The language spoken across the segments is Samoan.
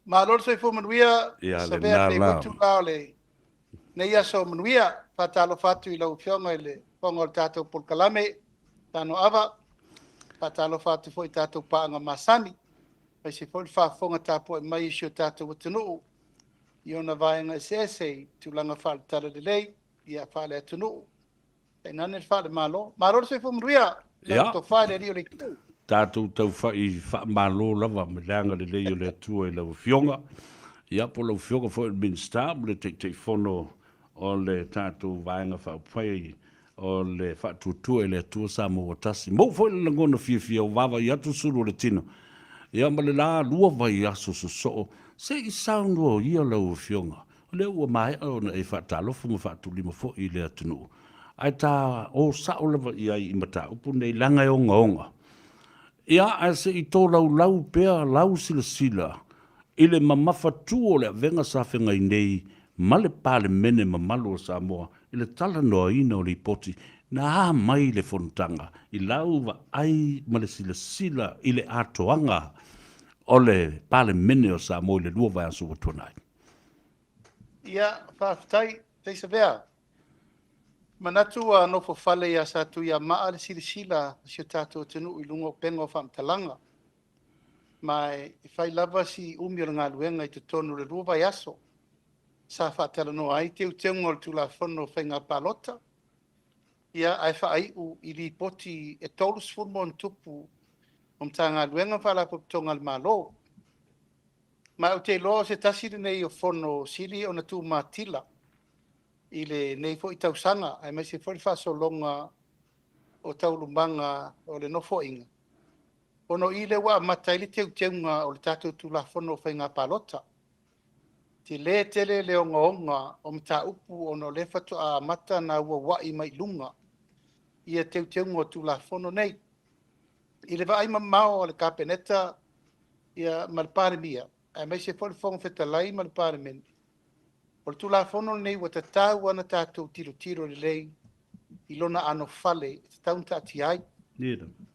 Malo le soifua manuia, Ia Savea lena lenei la. foi itula o lenei aso manuia. Faatalofa atu i lau Afioga i le Fofoga o le tatou polokalame, Tanoava. Faatalofa atu foi i tatou paaga masani, aemaise foi le faafofoga tapuai mai a si o tatou atunuu i ona vaega eseese i tulaga faale-talalelei, ia faale-atunuu, tainane le faale-Malo. Malo le soifua manuia, lau Ia, tofa i le Alii o le Itu. tatou taufai faamalo lava ma le agalelei o le Atua i lau Afioga, ia po o lau Afioga foi i le Minisita ma le Taitaifono o le tatou Vaega Faaupufai o le Faatuatua i le Atua Samoa ua Tasi. Maua foi le lagona fiafia ua vaavaai atu le sulu o le tino, ia ma le la lua vaiaso sosoo, se i saunoa ia lau Afioga, o lea ua maea ona e faatalofa ma faatulima foi i le atunuu, ae ta o sao lava i ai i mataupu nei leaga e ogaoga. Ia, ae se i tolaulau pea lau silasila i le mamafatu o le avega sa feagai nei ma le Palemene mamalu o Samoa i le talanoaina o Lipoti na a mai le Fonotaga i lau vaai ma le silasila i le atoaga o le Palemene o Samoa i le lua vaiaso ua tuanai. Ia, faafetai, Taisavea. Manatu ua nofo fale ia Satuiamaa le silasila a si o tatou atunuu i luga o upega o faamatalaga. Ma e fai lava si umi o le galuega i totonu o le 2 vaiaso sa faatalanoa ai teuteuga o le Tulafono o Faiga Palota, ia ae faaiu i lipoti e 30+ o Matagaluega ma Faalapotopotoga a le Malo. Ma ou te iloa o se tasi lenei o fono sili ona tumatila i lenei foi tausaga, aemaise foi le faasologa o taualumaga o le Nofoaiga, ona o i lea ua amata ai le teuteuga o le tatou Tulafono o Faiga Palota. Tele tele le ogaoga o mataupu ona o lea faatoa amata ona auauai mai i luga ia teuteuga o Tulafono nei. I le vaai mamao a le Kapeneta ia, ma le Palemia, aemaise foi le Fofoga Fetalai ma le Palemene, o le Tulafono lenei ua tatau ona tatou tilotilo lelei i lona anofale e tatau ona taatia ai,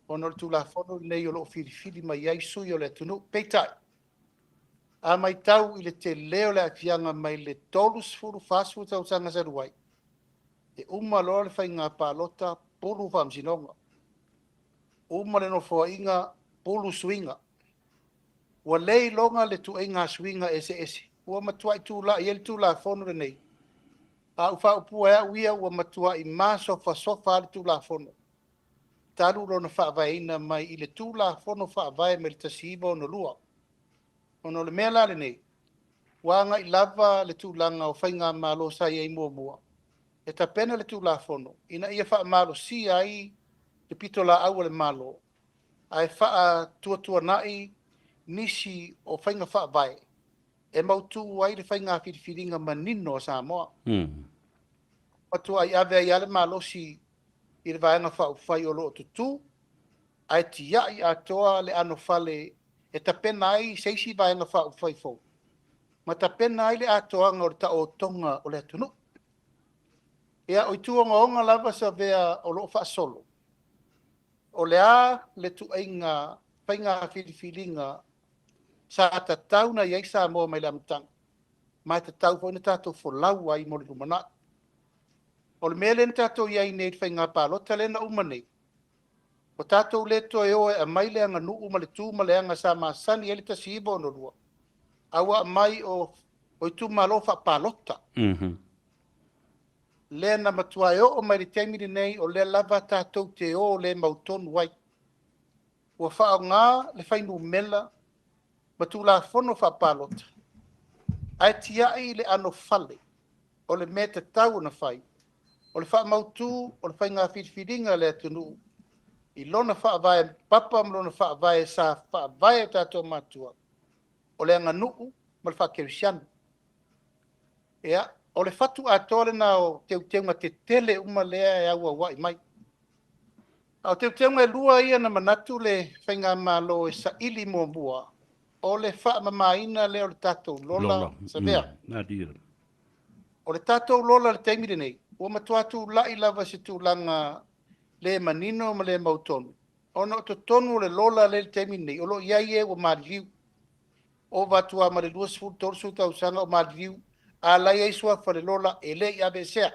ona o le Tulafono lenei o lo o filifili mai ai sui o le atunuu. Peitai, a matau i le tele o le aafiaga mai le 30, 40 tausaga talu ai, e uma loa le faiga palota, pulu faamasinoga, uma le nofoaiga, pulu suiga. Ua le iloga le tuaiga suiga eseese ua matuai tulai ai le Tulafono lenei. A ou faaupua e au ia, ua matuai masofasofa le Tulafono talu lona faavaeina mai i le Tulafono Faavae mai le 1962. Ona o le mea la lenei, ua agai lava le tulaga o faigamalo sa i ai muamua e tapena le Tulafono ina ia faamalosia ai le pitolaau a le Malo, ae faatuatuanai nisi o faiga faavae e mautu ai le faiga filifiliga manino a Samoa. Matuai ave ai lava le malosi i le Vaega Faaupufai o lo o tutū, ae tiai atoa le anofale e tapena ai se isi Vaega Faaupufai fou, ma tapena ai le atoaga o le taotoga o le atunuu. Ia, o itu ogaoga lava Savea o lo o faasolo, o le a le tuaiga faiga filifiliga sa tatau na i ai Samoa mai le amataga, ma e tatau foi ona tatou folau ai mo le lumanai. O le mea lea na tatou i ai nei i le faiga palota lea na uma nei, o tatou le toe o e aumai le aganuu ma le tu ma le aga sa masani ai le 1962, a ua aumai o itumalo faapalota. Lea na matua e oo mai le taimi lenei, o lea lava tatou te o le mautonu ai. Ua faaaoga le fuainumera ma Tulafono faapalota, ae tiai le anofale o le mea tatau ona fai, o le faamautu o le faiga filifiliga a le atunuu i lona faavae papa ma lona faavae sa faavae o tatou matua, o le aganuu ma le faakerisiano. Ia, o le fatu atoa lena o teuteuga tetele uma lea e auauai mai. A o teuteuga e lua ia na manatu le faigamalo e saili muamua, o le faamamaina lea o le tatou lola, Savea. O le tatou lola i le taimi lenei, ua matua tulai lava se tulaga le manino ma le mautonu, ona o totonu o le lola lea i le taimi lenei, o lo o i ai e ua maliliu. Ova atu lava ma le 20, 30 tausaga o maliliu, a la e i ai suafa o le lola e le i aveesea.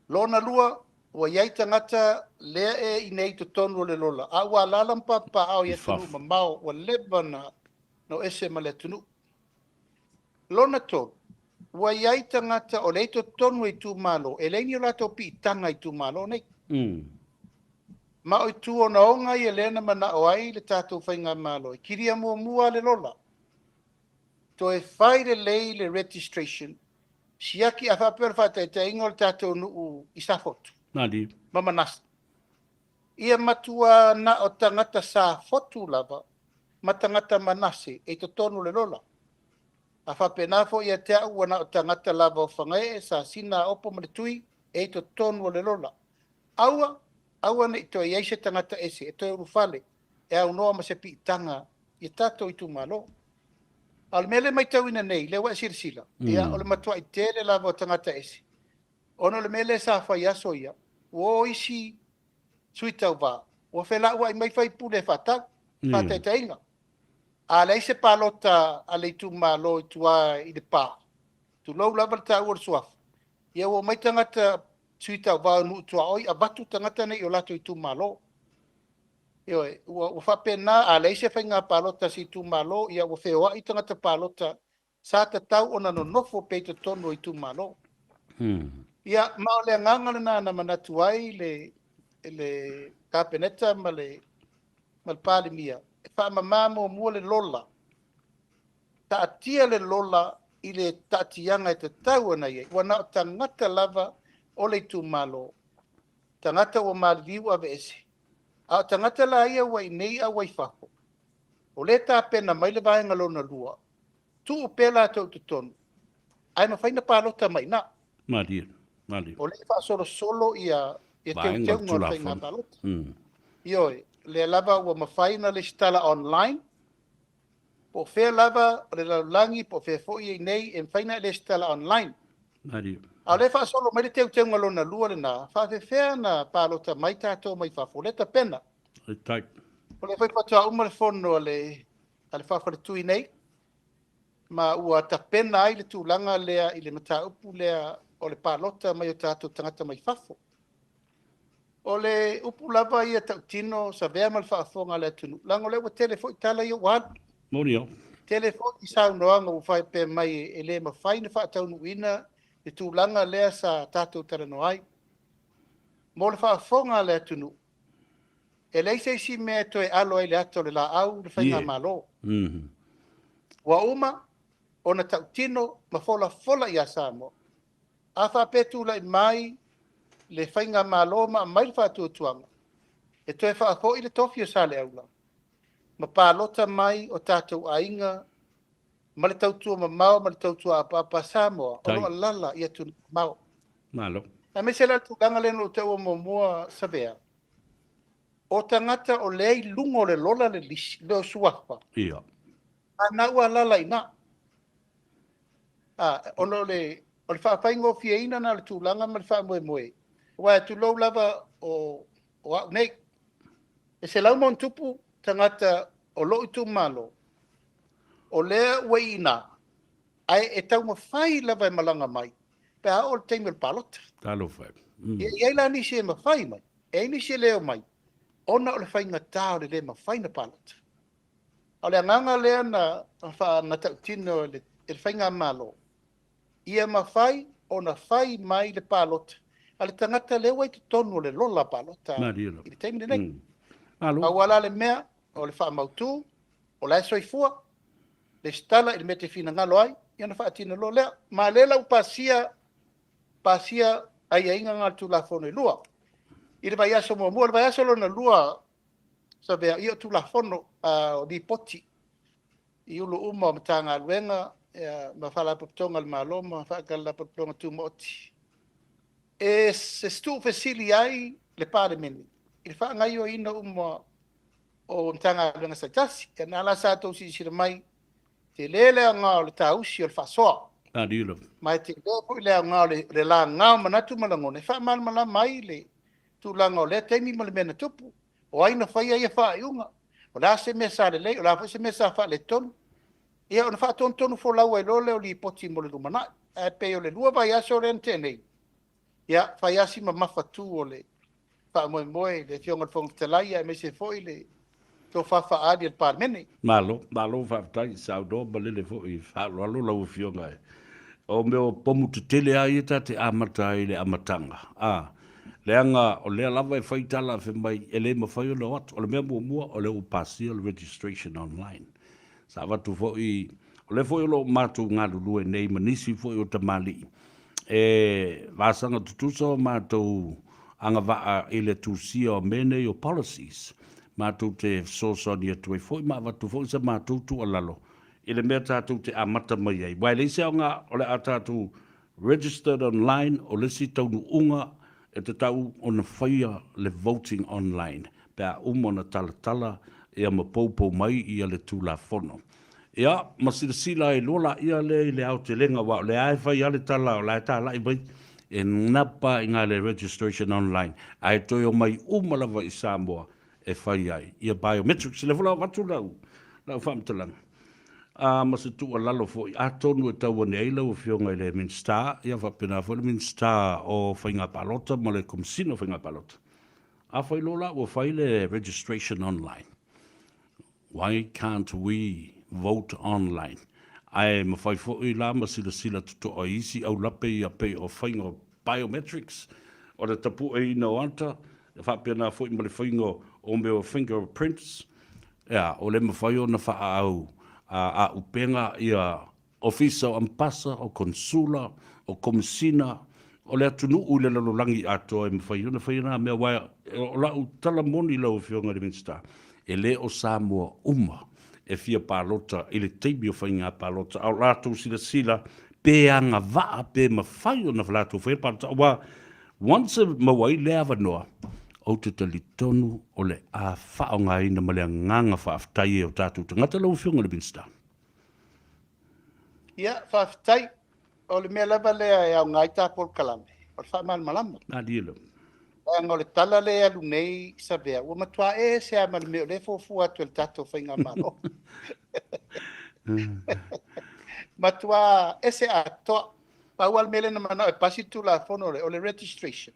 Lona lua, ua i ai tagata lea e i inei i totonu o le lola, a ua alaala ma papaaao i atunuu mamao, ua leva ona o ese ma le atunuu. Lona tolu, ua i ai tagata o lea e i totonu o itumalo, e leai ni o latou piitaga i itumalo nei. Ma o itu ogaoga ia lea na manao ai le tatou faigamalo e kilia muamua le lola, toe fai lelei le registration, siaki a faapea o le faataitaiga o le tatou nuu i Safotu ma Manase. Ia matua na o tagata Safotu lava ma tagata Manase e i totonu o le lola. A faapena foi ia te au, ua na o tagata lava o Fagaee, Sasina, Aopo ma le Tui e i totonu o le lola. Aua, aua ne i toe i ai se tagata ese e toe ulufale e aunoa ma se piitaga i tatou itumalo. A o le mea lea e matauina nei, lea ua e silasila, ia o le matuai tele lava o tagata ese, ona o le mea lea sa fai aso ia, ua o isi sui tauva, ua felauai mai faipule e faatau, faataitaiga. A leai se palota a le itumalo i tua i Lepa, tulou lava le taua o le suafa, ia ua omai tagata sui tauva o nuu tuaoi avatu tagata nei i o latou itumalo. Ioe, ua faapena, a leai se faiga palota a se itumalo, ia ua feoai tagata palota sa tatau ona nonofo pea i totonu o itumalo. Ia, ma o le agaga lena na manatu ai le Kapeneta ma le Palemia, e faamama muamua le lola, taatia le lola i le taatiaga e tatau ona i ai. Ua na o tagata lava o le itumalo, tagata ua maliliu aveese, a o tagata la ia ua i nei a ua i fafo, o lea e tapena mai le vaega lona lua, tuu pea latou i totonu, ae mafai na palota mai i ina. Malie, malie. O lea e faasolosolo ia vaega o teuteuga o le faiga Tulafono. palota. Ioe, lea lava ua mafai ona lesitala online, po o fea lava o le lalolagi, po o fea foi i nei, e mafai ona lesitala online. Malie. A o lea e faasolo mai le teuteuga lona lua lena, faafefea na palota mai tatou mai fafo, o lea tapena. E tai. O lea foi faatoa uma le fono a le faafaletui nei, ma ua tapena ai le tulaga lea i le mataupu lea o le palota mai o tatou tagata mai fafo. O le upu lava ia tautino savea ma le faafofoga a le atunuu, leaga o lea ua tele foi tala ia ua alu. Moni au. Tele foi saunoaga ua faapea mai e le mafai ona faataunuuina le tulaga lea sa tatou talanoa ai. Mo le faafofoga a le atunuu, e leai se isi mea e toe alo ai le ata o le laau le faigamalo. Ua uma ona tautino ma folafola ia Samoa. A faapea tulai mai le faigamalo ma aumai le faatuatuaga, e toe faafoi le tofi o Saleaula ma palota mai o tatou aiga ma le tautua mamao ma le tautua apaapa a Samoa o lo o alala i atunuu mamao. Malo. Aemaise la le tulaga lea na ou taua muamua Savea, o tagata o lea i luga o le lola le lisi, le suafa. Ia. A na ua alala i ina. Ona o le faafaigofieina na o le tulaga ma le faamoemoe. Aua e tulou lava o au nei. E 100+ tagata o lou itumalo, o lea ua i ina, ae e taumafai lava e malaga mai, pe a oo le taimi o le palota. Talofa. E i ai la nisi e mafai mai, e ai nisi e le omai, ona o le faigata o le le mafai na palota. A o le agaga lea na tautino e le faigamalo, ia mafai ona fai mai le palota a le tagata lea ua i totonu o le lola palota i le taimi lenei. Aua la le mea o le faamautu, o la e soifua, lesitala i le mea te finagalo ai, ia ona faatino loa lea. Ma lea la ua pasia aiaiga na o le Tulafono e lua. I le vaiaso muamua, le vaiaso lona lua, Savea, ia o Tulafono o lipoti i ulu uma o Matagaluega ma Faalapotopotoga a le Malo ma Faalapotopotoga Tumaoti. E se tuufesili ai le Palemene i le faagaoioiina uma o Matagaluega taitasi. Ia na la sa tou silasila mai, tele le aoga o le tausi o le faasoa. Ma e tele foi le aoga o le laga o manatu ma lagona e faamalamalama ai le tulaga o lea taimi ma le mea na tupu. O ai na faia ia faaiuga, o le a se mea sa lelei, o le a foi se mea sa faaletonu. Ia, ona faatonutonu folau ai loa lea o lipoti mo le lumanai. Ae pei o le 2 vaiaso lea na tea nei, ia, fai lava si mamafatu o le faamoemoe i le Afioga i le Fofoga Fetalai aemaise foi le tofa faaali a le Palemene. Malo, malo faafetai, saunoa malele foi faaaloalo lau Afioga e. O mea o pomu tetele lava ia ta te amata ai i le amataga, a, leaga o lea lava e fai tala fai mai e le mafai ona o atu. O le mea muamua, o lea ua pasia le registration online. Sa avatu foi, o lea foi o lo o matou galulue nei ma nisi foi o tamalii e vasaga tutusa o matou agavaa i le tusia o mea nei o policies, matou te fesoasoani atu ai foi ma avatu foi sa matou tuualalo i le mea tatou te amata mai ai. Aua e leai se aoga o le a tatou registered online, o le isi taunuuga e tatau ona faia le voting online pe a uma ona talatala ia ma poupou mai ia le Tulafono. Ia, ma silasila ai loa laia lea i le aotelega aua o lea lava e fai lava le tala o la e talai mai e napa i ina le registration online ae toe omai uma lava i Samoa e fai ai ia biometrics. O lea foi la ua avatu lau lau faamatalaga a ma se tuualalo foi atonu e tau ane ai lau Afioga i le Minisita ia faapena foi le Minisita o Faiga Palota ma le Komesina o Faiga Palota. Afai loa la ua fai le registration online, why can't we vote online? Ae mafai foi la ma silasila totoa i isi aulape ia pei o faiga o biometrics, o le tapueina o ata, e faapena foi ma le faiga o mea o fingerprints, ea, o le mafai ona faaau aaupega ia Ofisa o Ampasa, o Konsula, o Komesina, o le atunuu i le lalolagi atoa e mafai ona faia na mea, aua o lau tala moni lau Afioga i le Minisita, e le o Samoa uma e fia palota i le taimi o faiga palota, a o latou silasila pe agavaa pe mafai ona latou faia le palota, aua once e maua ai lea avanoa, ou te talitonu o le a faaaogaina ma le agaga faafetai e o tatou tagata lau Afioga i le Minisita. Ia, faafetai. O le mea lava lea e aoga ai ta polokalame, o le faamalamalama. Malie lava. Leaga o le tala lea e alu nei Savea, ua matua ese lava ma le mea o lea e fuafua atu e le tatou faigamalo. Matua ese atoa. Pau lava le mea lea na manao e pasi le Tulafono lea, o le registration.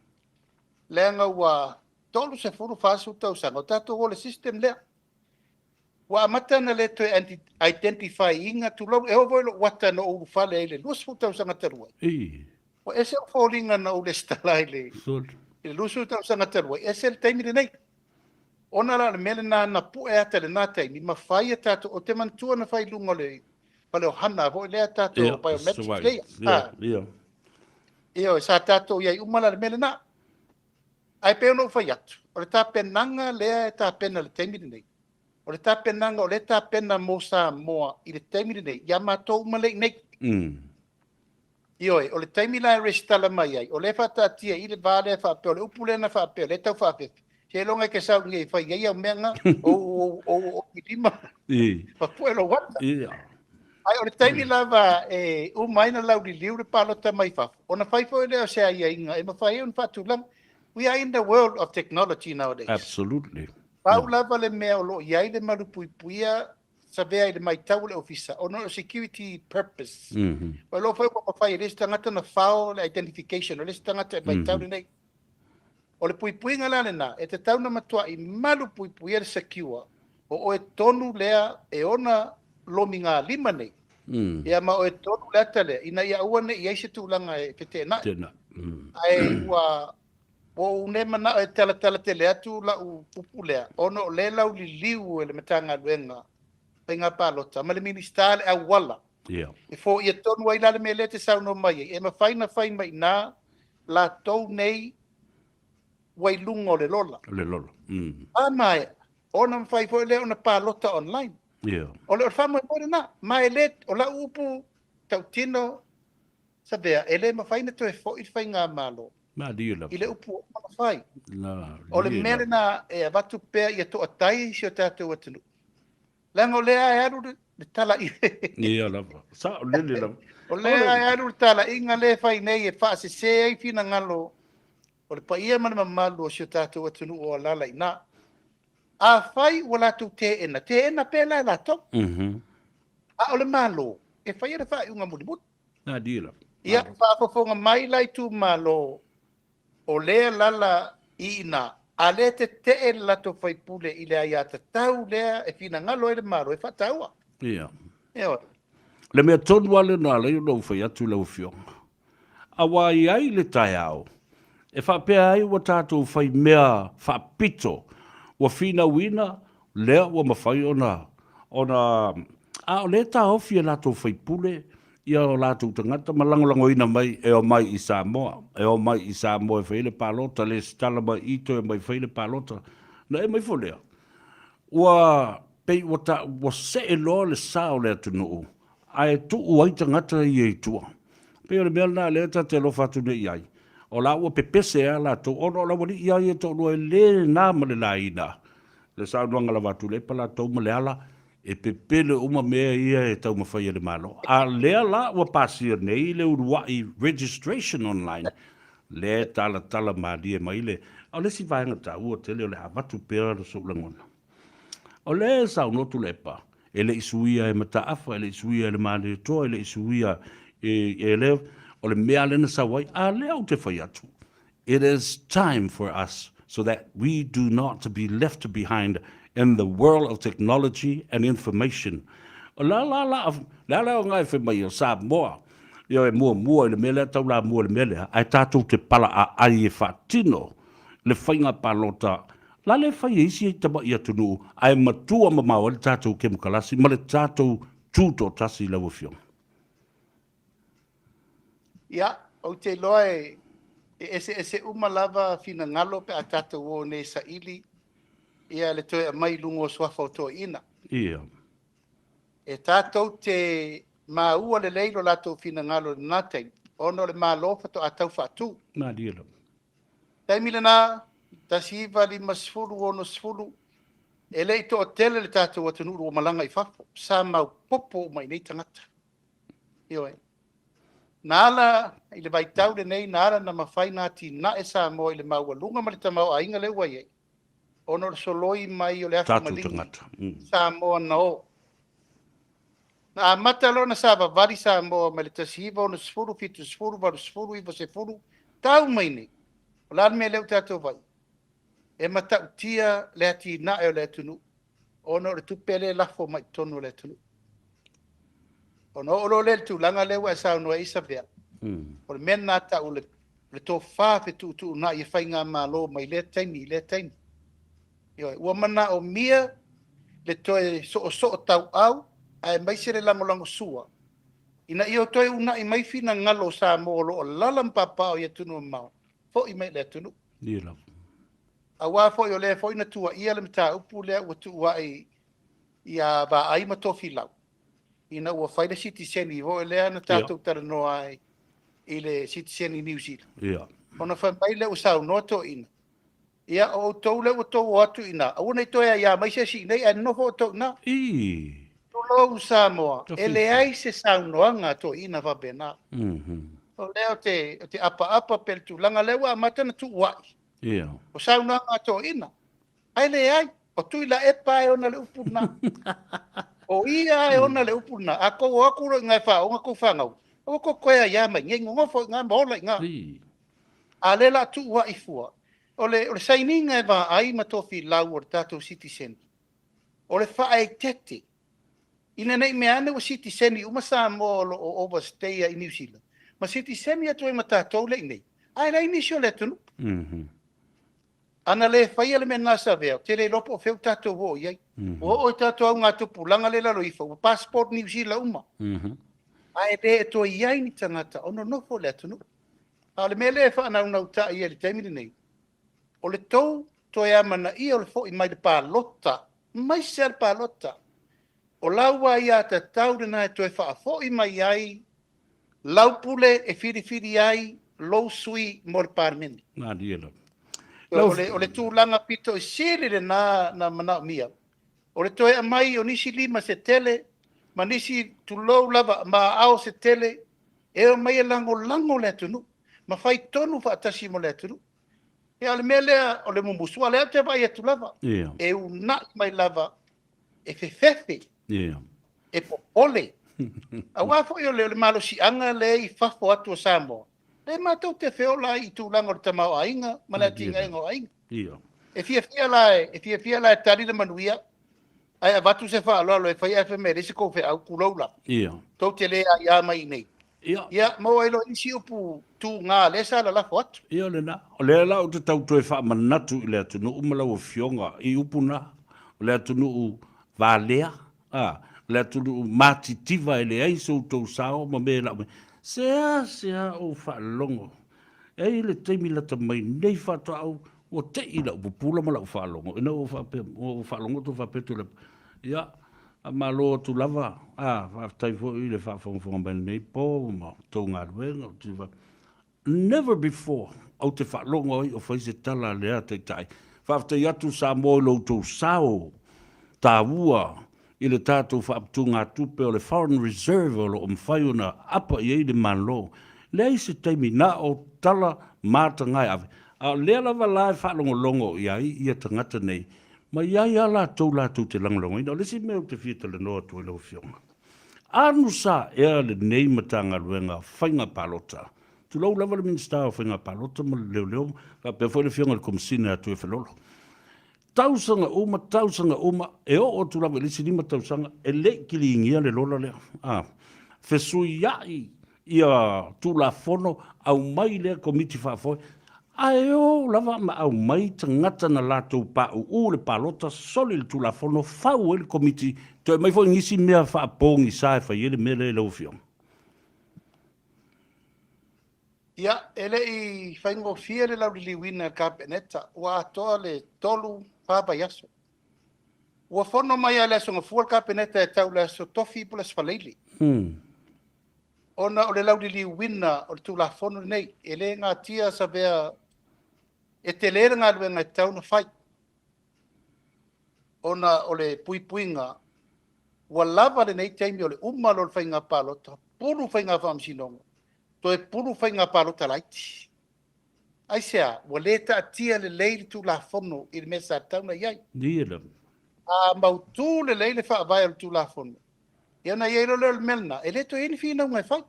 Leaga ua 30, 40 tausaga o tatou o le system lea. Ua amata ona le toe identify ina, tulou, e oo foi i lou ata na ou ulufale ai i le 20 tausaga talu ai. Ua ese ou foliga na ou resitala ai i le 20 tausaga talu ai, ese le taimi lenei. Ona la o le mea lena na pue ata i lena taimi ma fai a tatou, ou te manatua na fai i luga o le fale o Hana foi lea tatou biometrics lea. Ioe, sa tatou i ai uma la i le mea lena. Ae pei ona ou fai atu, o le tapenaga lea e tapena i le taimi lenei, o le tapenaga o lea e tapena mo Samoa i le taimi lenei, ia matou uma lea i inei. Ioe, o le taimi la e resitala mai ai, o lea e faataatia i le va lea faapea, o le upu lea na faapea, o lea e tau faafefe, seiloga e te sau i inei e fai ai au mea na, ou lima, ma pue lou ata. Ae o le taimi lava e uma ai ona lauliliu le palota mai fafo, ona fai foi lea o se aiaiga e mafai ai ona faatulaga. We are in the world of technology nowadays. Absolutely. Pau lava le mea o lo o i ai le malupuipuia Savea i le matau o le ofisa, ona o security purpose. O lo o foi ua mafai e le isi tagata ona fao le identification o le isi tagata i le vaitau lenei. O le puipuiga la lena, e tatau ona matuai malupuipuia le secure o oe tonu lea e ona lomigalima nei, ia ma oe tonu le ata lea, ina ia aua ne i i ai se tulaga e feteenai. Ae ua ou le manao e talatala tele atu lau upu lea, ona o lea e lauliliu e le Matagaluega Faiga Palota ma le Minisita le auala e foia tonu ai la le mea lea e te saunoa mai ai, e mafai ona fai mai i ina latou nei ua i luga o le lola. O le lola. A maea, ona mafai foi lea ona palota online. O le faamoemoe lena. Ma e le, o lau upu tautino, Savea, e le mafai ona toe foi le faigamalo i le upu ua uma ona fai. O le mea lena e avatu pea ia toatai si o tatou atunuu. Leaga o lea e alu le talaiga. Ia lava. Sao lele lava. O lea e alu le talaiga lea e fai nei e faasese ai finagalo o le paia ma le mamalu o si o tatou atunuu o alaala i ina. Afai ua latou teena, teena pea la e latou. A o le Malo e faia le faaiuga mulimuli. Ia, faafofoga mai la itumalo, o lea lala i ina, a lea tetee le latou faipule i le aiatatau lea e finagalo ai le Malo e faataua. Ia. Ioe. Le mea tonu lava lena lea ona ou fai atu i lau Afioga, aua e i ai le taeao e faapea ai ua tatou fai mea faapito, ua finauina lea ua mafai ona, ona, a o lea e taofi e latou faipule ia o latou tagata ma lagolagoina mai e omai i Samoa, e omai i Samoa e fai ai le palota, lesitala mai i toe omai fai le palota. Na aumai foi lea, ua pei ua ta, ua see loa le sa o le atunuu ae tuu ai tagata ia i tua. Pei o le mea lena lea ta te alofa atu nei i ai, o la ua pepese lava latou ona o le aualii lava ia e toalua e le na ma le laina le saunoaga lava a Tuilaepa latou ma Leala, e pepelo uma mea ia e taumafai e le Malo. A lea la ua pasia nei le uluai registration online, lea e talatala malie mai le... O le isi vaega taua tele o le a avatu pea sou lagona. O lea e saunoa Tuilaepa, e le i suia e Mataafa, e le i suia e le Malietoa, e le i suia e le... O le mea lea na sau ai, a lea ou te fai atu, It is time for us so that we do not be left behind in the world of technology and information. O le a la la, le a le aoga e fai mai o Samoa, ioe, muamua i le mea lea, taulamua i le mea lea, ae tatou te palaaai e faatino le faiga palota la le fai e isi tamai atunuu, ae matua mamao ai le tatou kemokarasi ma le tatou tutoatasi i lau Afioga. Ia, ou te iloa e eseese uma lava finagalo pe a tatou o nei e saili ia le toe aumai i luga o suafa o toeaiina. Ia. E tatou te maua lelei lo latou finagalo i lena taimi, ona o le Malo faatoa tau faatu. Malie lava. Taimi lena, 1950, 60, e le i toatele le tatou atunuu ua malaga i fafo, sa maopoopo uma i nei tagata. Ioe. Na ala i le vaitau lenei, na ala na mafai na atinae Samoa i le maualuga ma le tamaoaiga lea ua i ai, ona o le soloi mai o le afu maligi Samoa na o. Na amata loa ona savavali Samoa mai le 1960, 70, 80, 90, tau mai nei. O le a le mea lea ua tatou vaai? E matautia le atinae o le atunuu ona o le tupe lea e lafo mai i totonu o le atunuu. Ona oo loa lea i le tulaga lea ua e saunoa ai Savea, o le mea lena tau o le tofa fetuutuunai e faigamalo mai lea taimi i lea taimi. Ioe, ua manaomia le toe soosoo tauau aemaise le lagolagosua ina ia toe uunai mai finagalo o Samoa o lo o alala ma papaaao i atunuu mamao, foi mai i le atunuu. Aua foi o lea foi na tuuaia le mataupu lea ua tuuai ia Vaai ma Tofilau ina ua fai le sitiseni foi lea na tatou talanoa ai i le sitiseni Niu Sila. Ona fai mai lea ua saunoa toeaiina, ia o outou lea ua outou o atu i ina, aua ne i toe aia mai se isi i inei ae nonofo outou i ina. Tulou Samoa, e leai se saunoaga a toeaiina faapena. O lea ou te apaapa pea i le tulaga lea ua amata ona tuuai. O saunoaga a toeaiina. Ae leai, o Tuilaepa e ona le upu lena. O ia e ona le upu lena. A tou o atu loa i ina e faaoga tou fanau, aua tou te toe aia mai i inei, nonofo i ina ma ola i ina. A o lea o le a tuuai fua. O le sainiga e vaai ma tofilau o le tatou sitiseni, o le faaeteete, ina ne i mea ane ua sitiseni uma Samoa o lo o overstay i Niu Sila, ma sitiseni atu ai ma tatou lea i inei, ae leai nisi o le atunuu. Ana le faia le mea lena Savea, ou te le iloa po o fea ua tatou oo i ai. Ua oo i tatou augatupulaga lea i lalo ifo, ua passport Niu Sila uma. Ae le toe i ai ni tagata o nonofo i le atunuu. A o le mea lea e faanaunauta'i ai i le taimi lenei, o le tou toe amanaia o le fo'i mai le palota, aemaise lava le palota. O lau aiatatau lena e toe faafoi mai ai lau pule e filifili ai lou sui mo le Palemene. Malie lava. O le tulaga pito i sili lena na manaomia, o le toe aumai o nisi lima se tele ma nisi tulou lava ma aao se tele e omai e lagolago le atunuu ma fai tonu faatasi mo le atunuu. Ia o le mea lea o le mumusu, a o lea ou te vaai atu lava, e uunai mai lava e fefefe. E popole. Aua foi o le malosiaga lea i fafo atu o Samoa, lea matou te feola ai i tulaga o le tamaoaiga ma le atinaega o aiga. E fiafia la e fiafia la e tali le manuia, ae avatu se faaaloalo e fai ae fai mai e leai se tou feau, tulou lava. Tou te le aia mai i inei. Ia, maua ai loa isi upu tuga lea sa lalafo atu. Ia lena. O lea la ou te tau toe faamanatu i le atunuu ma lau Afioga i upu na, o le atunuu valea, a, o le atunuu matitiva e leai so outou sao ma mea e lau mai. Seasea ou faalogo, e i ai le taimi lata mai nei faatoa ou, ua tei lau pupula ma lau faalogo, ina ua faapea, ua ou faalogo atu faapea Tuilaepa, ia, faamalo atu lava, a, faafetai foi i le faafogafoga mai i lenei po ma tou galuega. Never before ou te faalogo ai o fai se tala a lea Taitai. Faafetai atu Samoa i lo outou sao taua i le tatou faaputugatupe o le foreign reserve o lo o mafai ona apa i ai le Malo. Leai se taimi na o tala matagae ave. A o lea lava la e faalogologo i ai ia tagata nei ma i ai a latou latou te lagolagoina. O le isi mea ou te fia talanoa atu ai lau Afioga, Anu sa ea lenei Matagaluega Faiga Palota. Tulou lava le Minisita o Faiga Palota ma le Leoleo faapea foi le Afioga i le Komesina ia Tuiafelolo. Tausaga uma, tausaga uma, e oo atu lava i le isi 5 tausaga e le i kiliingia le lola lea. A fesuiai ia Tulafono, aumai lea Komiti Faafoe, ae o lava ma aumai tagata na latou pauu le palota, soli le Tulafono, fau ai le Komiti, toe aumai foi nisi mea faapogisa e fai ai le mea lea i lau Afioga. Ia, e le i faigofie le lauliliuina e le Kapeneta, ua atoa le 3, 4 vaiaso. Ua fono mai lava i le Aso Gafua le Kapeneta e tau i le Aso Tofi po o le Aso Faraile. Ona o le lauliliuina o le Tulafono lenei, e le natia Savea e tele le galuega e tatau ona fai, ona o le puipuiga ua lava lenei taimi o le uma loa o le faiga palota, pulu faiga faamasinoga, toe pulu faiga palota laiti. Aisea? Ua le taatia lelei le Tulafono i le mea sa tatau ona i ai. A mautu lelei le faavae o le Tulafono, Ia ona i ai loa lea o le mea lena, e le toe i ai ni finauga e fai.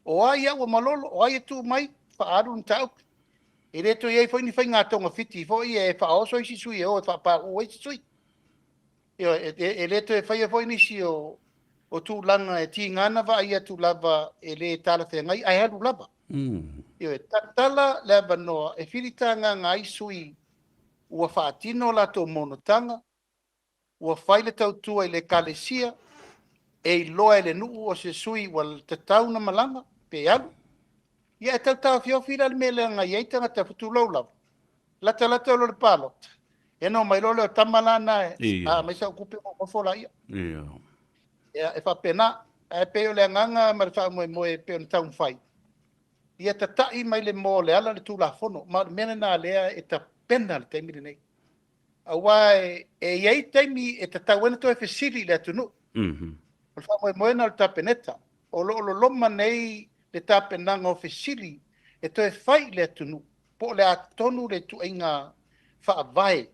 O ai au ua malolo, o ai e tu mai, faaalu le mataupu. E le toe i ai foi ni faiga togafiti foi e faaoso isi sui e o e faapauu ai isi sui. Ioe, e le toe faia foi nisi o tulaga e tiga ona vaai atu lava e le talafeagai ae alu lava. Ioe, tatala le avanoa e filitagaga ai sui ua faatino latou monotaga, ua fai le tautua i le Ekalesia, e iloa e le nuu o se sui ua tatau ona malaga pe alu. Ia e tau taofiofi la le mea lea na i ai tagata tulou lava, latalata loa le palota, ia ona omai loa lea o tama la na e a aumai sau tupe ona ou nofo laia. Ia e faapena, ae pei o le agaga ma le faamoemoe e pei ona taumafai, ia tatai mai le moa o le ala le Tulafono, ma o le mea lena lea e tapena i le taimi lenei. Aua e i ai taimi e tatau ai ona toe fesili i le atunuu. O le faamoemoe lena o le Kapeneta. O lo o loloma nei le tapenaga o fesili e toe fai i le atunuu po o le a tonu le ituaiga faavae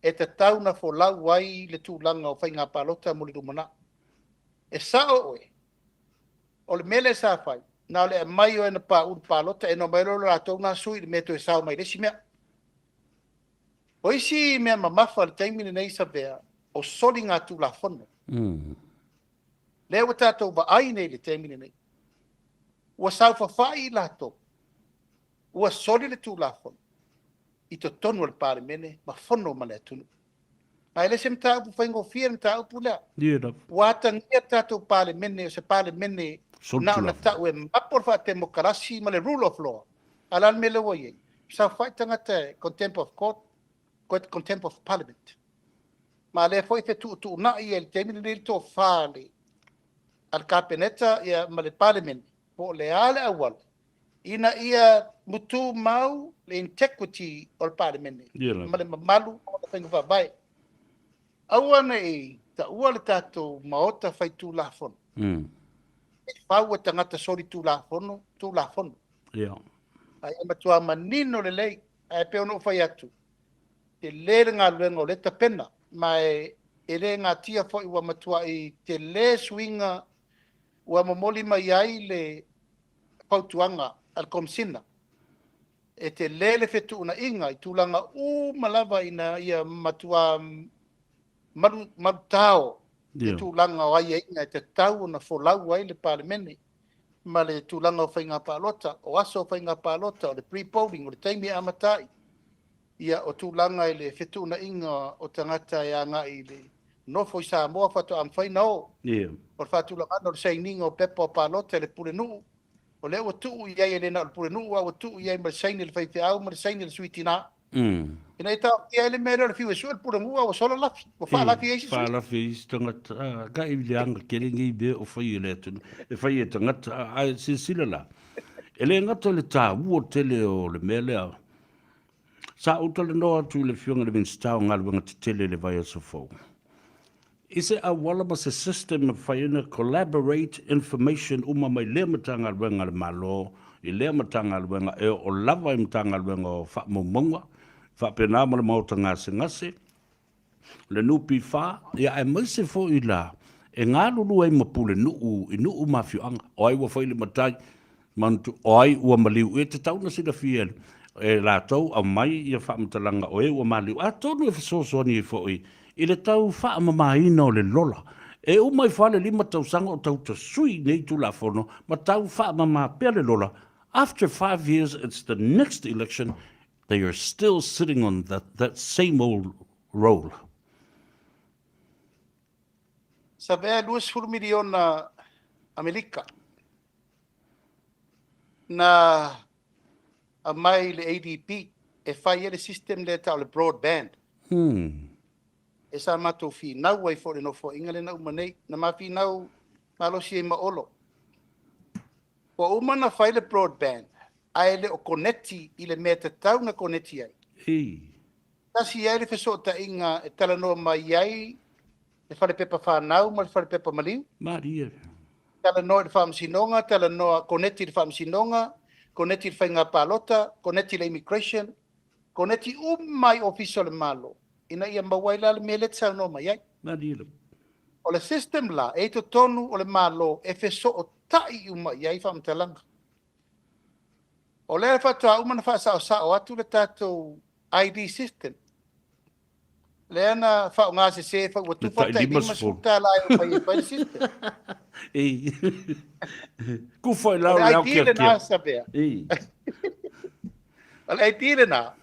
e tatau ona folau ai le tulaga o faiga palota mo le lumanai. E sao oe, o le mea lea sa fai, na o le aumai o e na pauu i le palota, e na omai loa le latou na sui i le mea e toe sao mai i le isi mea. O isi mea mamafa i le taimi lenei Savea, o soligatulafono. Lea ua tatou vaai nei i le taimi lenei, ua saofafai i latou, ua soli le Tulafono i totonu o le Palemene ma fono ma le atunuu. Ma e le se mataupu faigofie le mataupu lea. Ua atagia le tatou Palemene o se Palemene na ona tau e mapo le faatemokarasi ma le rule of law. A o le a le mea lea ua i ai? Saofafai tagata e contempt of court, contempt of parliament. Ma lea foi e fetuutuunai ai i le taimi lenei le tofa a le Kapeneta ma le Palemene po o le a le auala ina ia tumau le integrity o le Palemene ma le mamalu o le faiga faavae. Aua ne i taua le tatou Maota Faitulafono e fau e tagata solitulafono Tulafono. Ae ia matua manino lelei, ae pei ona ou fai atu, tele le galuega o lea e tapena, ma e E le natia foi ua matuai tele suiga ua momoli mai ai le fautuaga a le Komesina e tele le fetuunaiga i tulaga uma lava ina ia matua malu malutao le tulaga o aiaiga e tatau ona folau ai le Palemene ma le tulaga o faiga palota, o aso o faiga palota, o le pre-polling, o le taimi e amata ai, ia o tulaga i le fetuunaiga o tagata e agai i le nofo i Samoa faatoa mafai ona o. O le faatulagaga o le sainiga o pepa o palota i le pulenuu, o lea ua tuu i ai e le na o le pulenuu, a ua tuu i ai ma le saini a le faifeau ma le saini a le sui tina. Ina ia taofia ai le mea lea o le fiu e sue le pulenuu a ua sola lafi, ua faalafi ai isi sui. Faalafi ai isi tagata. Ah, ka i leaga tele nei mea o fai e le atunuu, e fai e tagata. Ae silasila la, e le gata i le taua tele o le mea lea. Sa ou talanoa atu i le Afioga i le Minisita o Galuega Tetele i le vaiaso fou, i se auala ma se system e mafai ai ona collaborate information uma mai lea Matagaluega a le Malo i lea Matagaluega e oo lava i Matagaluega o Faamaumauga, faapena ma le Maota Gasegase, le NPF, ia aemaise foi la e galulue ai ma pulenuu i nuu ma afioaga. O ai ua fai le matai, manatu, o ai ua maliu, e tatau ona silafia e latou aumai ia faamatalaga o e ua maliu, atonu e fesoasoani ai foi i le tau faamamaina o le lola. E uma ifo lava le 5 tausaga o tau tasui nei Tulafono ma tau faamama pea le lola, after 5 years it's the next election, they are still sitting on that same old role. Savea 20 miliona Amerika na aumai i le ADB e fai ai le system lea e tau o le broadband. E sa matou finau ai foi i le nofoaiga lea na uma nei, na ma finau malosi ai ma Olo. Ua uma ona fai le broadband ae le o koneti i le mea e tatau ona koneti ai. Tasi ai le fesootaiga e talanoa mai ai le falepepa fanau ma le falepepa maliu. Malie. Talanoa i le faamasinoga, talanoa, koneti i le faamasinoga, koneti i le faiga palota, koneti i le immigration, koneti uma i ofisa o le Malo, ina ia maua ai la le mea lea e te saunoa mai ai. Malie. O le system la, e i totonu o le Malo e fesootai uma i ai faamatalaga. O lea faatoa uma ona faasaosao atu le tatou ID system. Lea na faaaoga sese foi ua tufa le tai $50 e omai e fai le system. Ei. Kufa i lau le ID lena Savea. Ei. O le ID lena,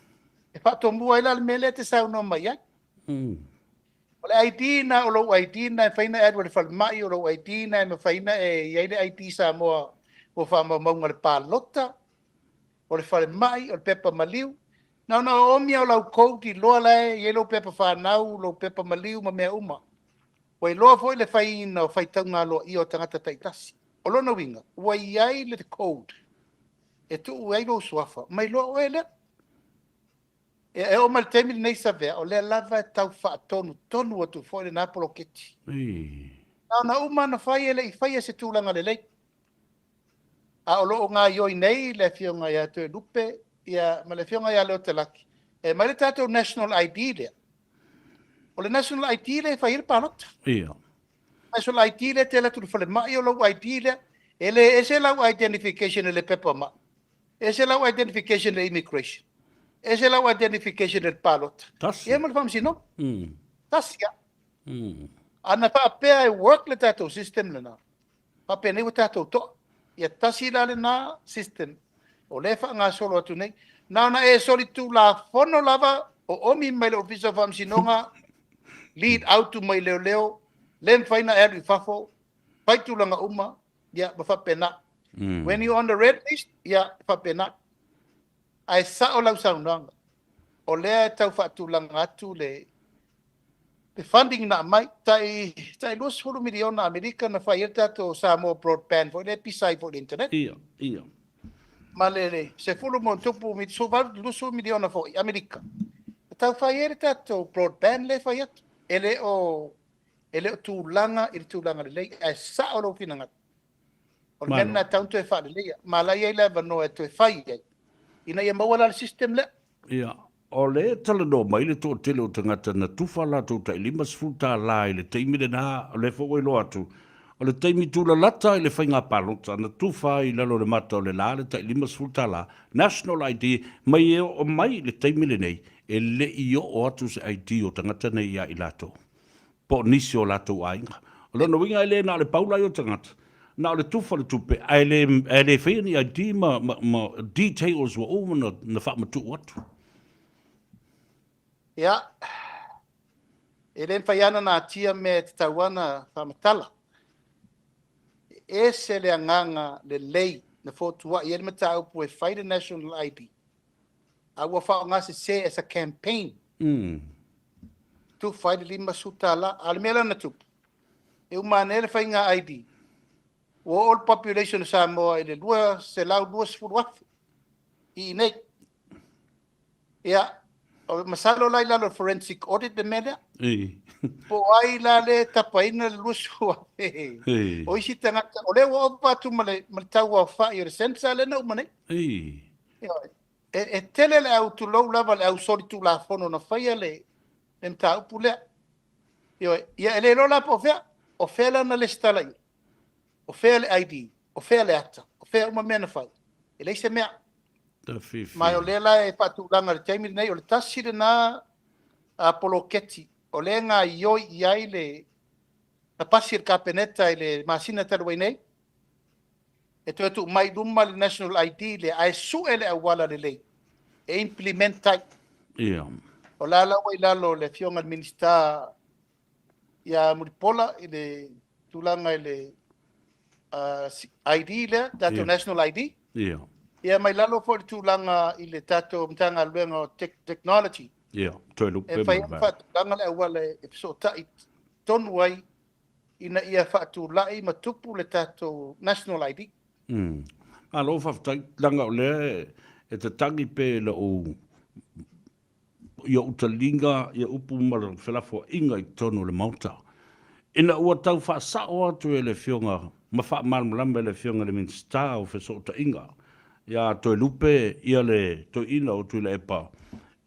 e faatomua ai la le mea lea e te saunoa mai ai. O le ID na, o lou ID na e mafai ona e alu i le falemai, o lou ID na e mafai ona e i ai le ID Samoa mo faamaumauga o le palota, o le falemai, o le pepa maliu. Na ona oomi lava o lau code iloa la e i ai lou pepa fanau, lou pepa maliu ma mea uma. Ua iloa foi le faiina o faitauga aloaia o tagata taitasi. O lona uiga, ua i ai le code e tuu ai lou suafa, ma iloa oe lea. E oo mai le taimi lenei Savea, o lea lava e tau faatonutonu atu foi lena poloketi. Na ona uma ona fai e le i faia se tulaga lelei. A o lo o gaioi nei le Afioga ia Toelupe ia, ma le Afioga ia Leota Laki, e aumai le tatou National ID lea. O le National ID lea e fai ai le palota. National ID lea e te alu atu i le falemai o lou ID lea. E le ese lau identification i le pepa mai. Ese lau identification i le immigration. Ese lau identification i le palota. Tasi. Ia ma le faamasinoga. Tasi lava. A na faapea e work le tatou system lena, faapenei ua tatou toa. Ia tasi la lena system o lea e faagasolo atu nei. Na ona e solitulafono lava o omi mai le Ofisa o Faamasinoga, lead out mai leoleo, le mafai ona e alu i fafo, fai tulaga uma, ia ma faapena. When you on the red list, ia faapena. Ae sao lau saunoaga, o lea e tau faatulaga atu le funding na aumai, tai 20 miliona Amerika na fai ai le tatou Samoa Broadband foi lea e pisa ai foi i le internet. Ia, ia. Ma le 10 ma tupu, 18 miliona foi Amerika. E tau fai ai le tatou broadband lea e fai atu. E le o tulaga i le tulaga lelei, ae sao lou finagalo. O le mea lena e tatau ona toe faaleleia. Ma la e i ai le avanoa e toe fai ai, ina ia maua la le system lea. Ia. O lea e talanoa mai le toatele o tagata na tufa latou tai $50 i le taimi lena, o lea foi ua iloa atu, o le taimi tulalata i le faiga palota na tufa ai i lalo o le mata o le la le tai $50, National ID, mai e oo mai i le taimi lenei, e le i oo atu se ID o tagata nei ia i latou, po o nisi o latou aiga. O lona uiga e le na o le pau la ia o tagata, na o le tufa o le tupe ae le, ae le faia ni ID ma, ma, ma details ua uma ona, na faamatuu atu. Ia, e le mafai lava ona natia mea e tatau lava ona faamatala. E ese le agaga lelei na fotuai ai le mataupu e fai le National ID, a ua faaaogasese as a campaign. Tufa ai le $50. A o le mea la na tupu, e uma ane le faiga ID, ua oo le population o Samoa i le 220,000 i inei. Ia, masalo la i lalo o le forensic audit le mea lea. Po o ai la lea e tapaina le 20,000 o isi tagata, o lea ua ova atu ma le tauaofai o le census lea na uma nei. E tele le au, tulou lava, le au solitulafono na faia le mataupu lea. Ioe, ia e le iloa la po o fea, o fea la na lesitala i ai, o fea le ID, o fea le ata, o fea uma mea na fai, e leai se mea. Ma o lea la e faatulaga i le taimi lenei, o le tasi lena poloketi o lea e gaoioi i ai le na pasi e le Kapeneta i le masina talu ai nei, e toe tuu mai i luma le National ID lea, ae sue le auala lelei e implement ai. O la la ua i lalo o le afioga i le Minisita ia Mulipola i le tulaga i le ID lea, tatou National ID. Ia mai lalo foi le tulaga i le tatou Matagaluega o Technology. Toelupe. E mafai ona faatulaga le auala e fesootai tonu ai ina ia faatulai ma tupu le tatou National ID. Malo faafetai, leaga o lea e tatagi pea i lou, i ou taliga ia upu ma felafoaiga i totonu o le Maota. Ina ua tau faasao atu e le Afioga ma faamalamalama e le Afioga i le Minisita o Fesootaiga ia Toelupe ia le Toeaina o Tuilaepa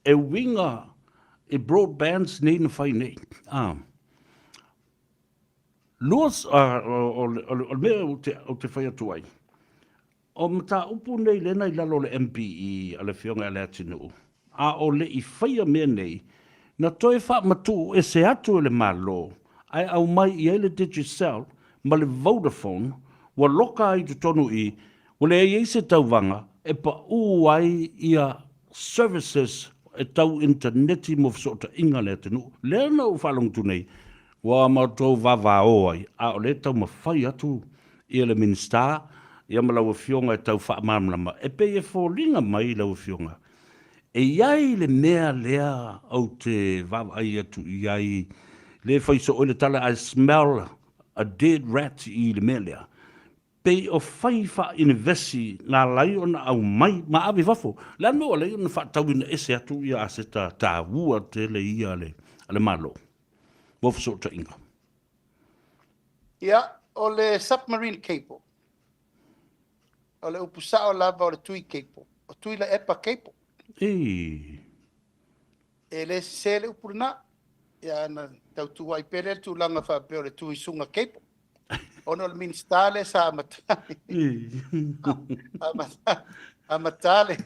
e uiga i broadbands nei na fai nei. Lua, o le mea ou te fai atu ai, o mataupu nei lea na i lalo o le MPE a le Afioga ia Leatinuu, a o le i faia mea nei, na toe faamatuu ese atu e le Malo ae aumai i ai le Digicel ma le Vodafone ua loka ai i totonu i i, ua leai ai se tauvaga e pau ai ia services e tau initaneti mo fesootaiga a le atunuu. Lea na ou faalogo atu nei, ua matou vavao ai, a o lea e taumafai atu ia le Minisita ia ma lau Afioga e tau faamalamalama. E pei e foliga mai lau Afioga, e i ai le mea lea ou te vaavaai atu i ai, lea e fai soo ai le tala, I smell a dead rat i le mea lea. Pei o fai faa-inivesi na ala ai ona aumai ma ave i fafo. Le a le mea ua ala ai ona faatauina ese atu ia aseta taua tele ia a le Malo mo fesootaiga? Ia, o le submarine cable, o le upu sao lava o le tui cable, o Tuilaepa cable. Ii. E le sese le upu lena. Ia, na tau tuuai pea lea le tulaga faapea o le Tuisuga cable. Ona o le Minisita lea sa amata amata le,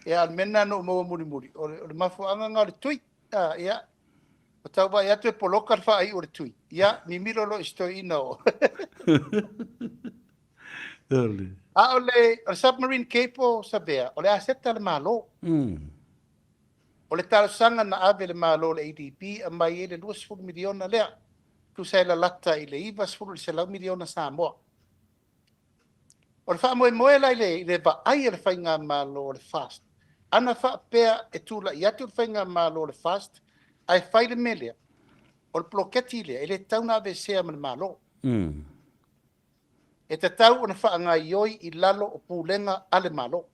ia, o le mea lena na ou maua mulimuli, o le mafuaaga lena o le tui. Ia, ua tau vaai atu e poloka le faaiu o le tui. Ia, mimilo loa i si toeaina o. A o le submarine cable, Savea, o le aseta a le Malo. O le talosaga na ave e le Malo i le ADB, aumai ai le $20 miliona lea, tusa e lalata i le 90 i le 100 miliona Samoa. O le faamoemoe la i le vaai a le Faigamalo o le FAST, ana faapea e tulai atu le Faigamalo o le FAST ae fai le mea lea, o le poloketi lea e le tatau ona aveesea ma le Malo. E tatau ona faagaoioi i lalo o pulega a le Malo.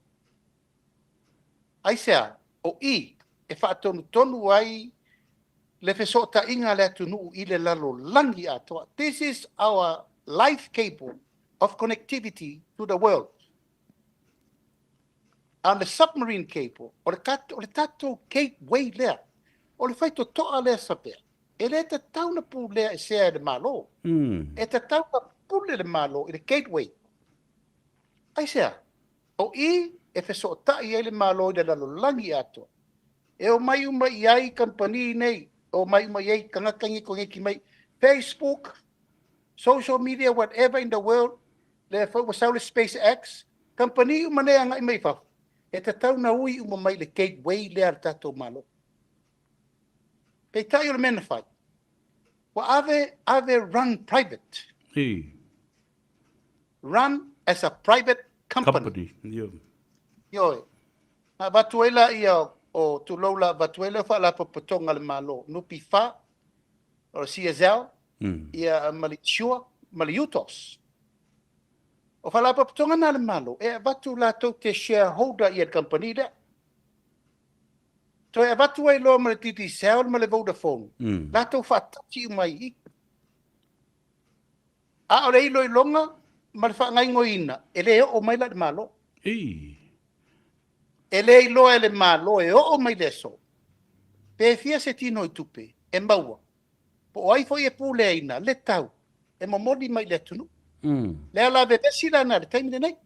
Aisea? O i e faatonutonu ai le fesootaiga a le atunuu i le lalolagi atoa. This is our life cable of connectivity to the world. A o le submarine cable, o le, o le tatou gateway lea, o le faitotoa lea Savea, e le tatau na pulea e sea e le Malo. E tatau na pule le Malo i le gateway. Aisea? O i e fesootai ai le Malo i le lalolagi atoa. E omai uma i ai kamupani nei, omai uma i ai tagata nei koneti mai Facebook, social media, whatever in the world, lea foi ua sau le SpaceX, kamupani uma nei agai mai fafo, e tatau na ui uma mai le gateway lea a le tatou Malo. Peitai o le mea na fai, ua ave, ave run private. Run as a private company. Company, yeah. Ioe. Na avatu ai laia o, tulou la, avatu ai lea faalapotopotoga a le Malo, NPF, o le CSL, ia ma le Insure, ma le UTOS. O faalapotopotoga na a le Malo, e avatu latou te shareholder ia le kamupani lea. Toe avatu ai loa ma le Digicel ma le Vodafone, latou faatasi uma ai i i. A o le iloiloga ma le faagaoioiga, e le oo mai la i le Malo. E le iloa e le Malo e oo mai le aso, pe fia se tino i tupe e maua, po o ai foi e puleaina le tau e momoli mai i le atunuu. Lea la vevesi la na i le taimi lenei.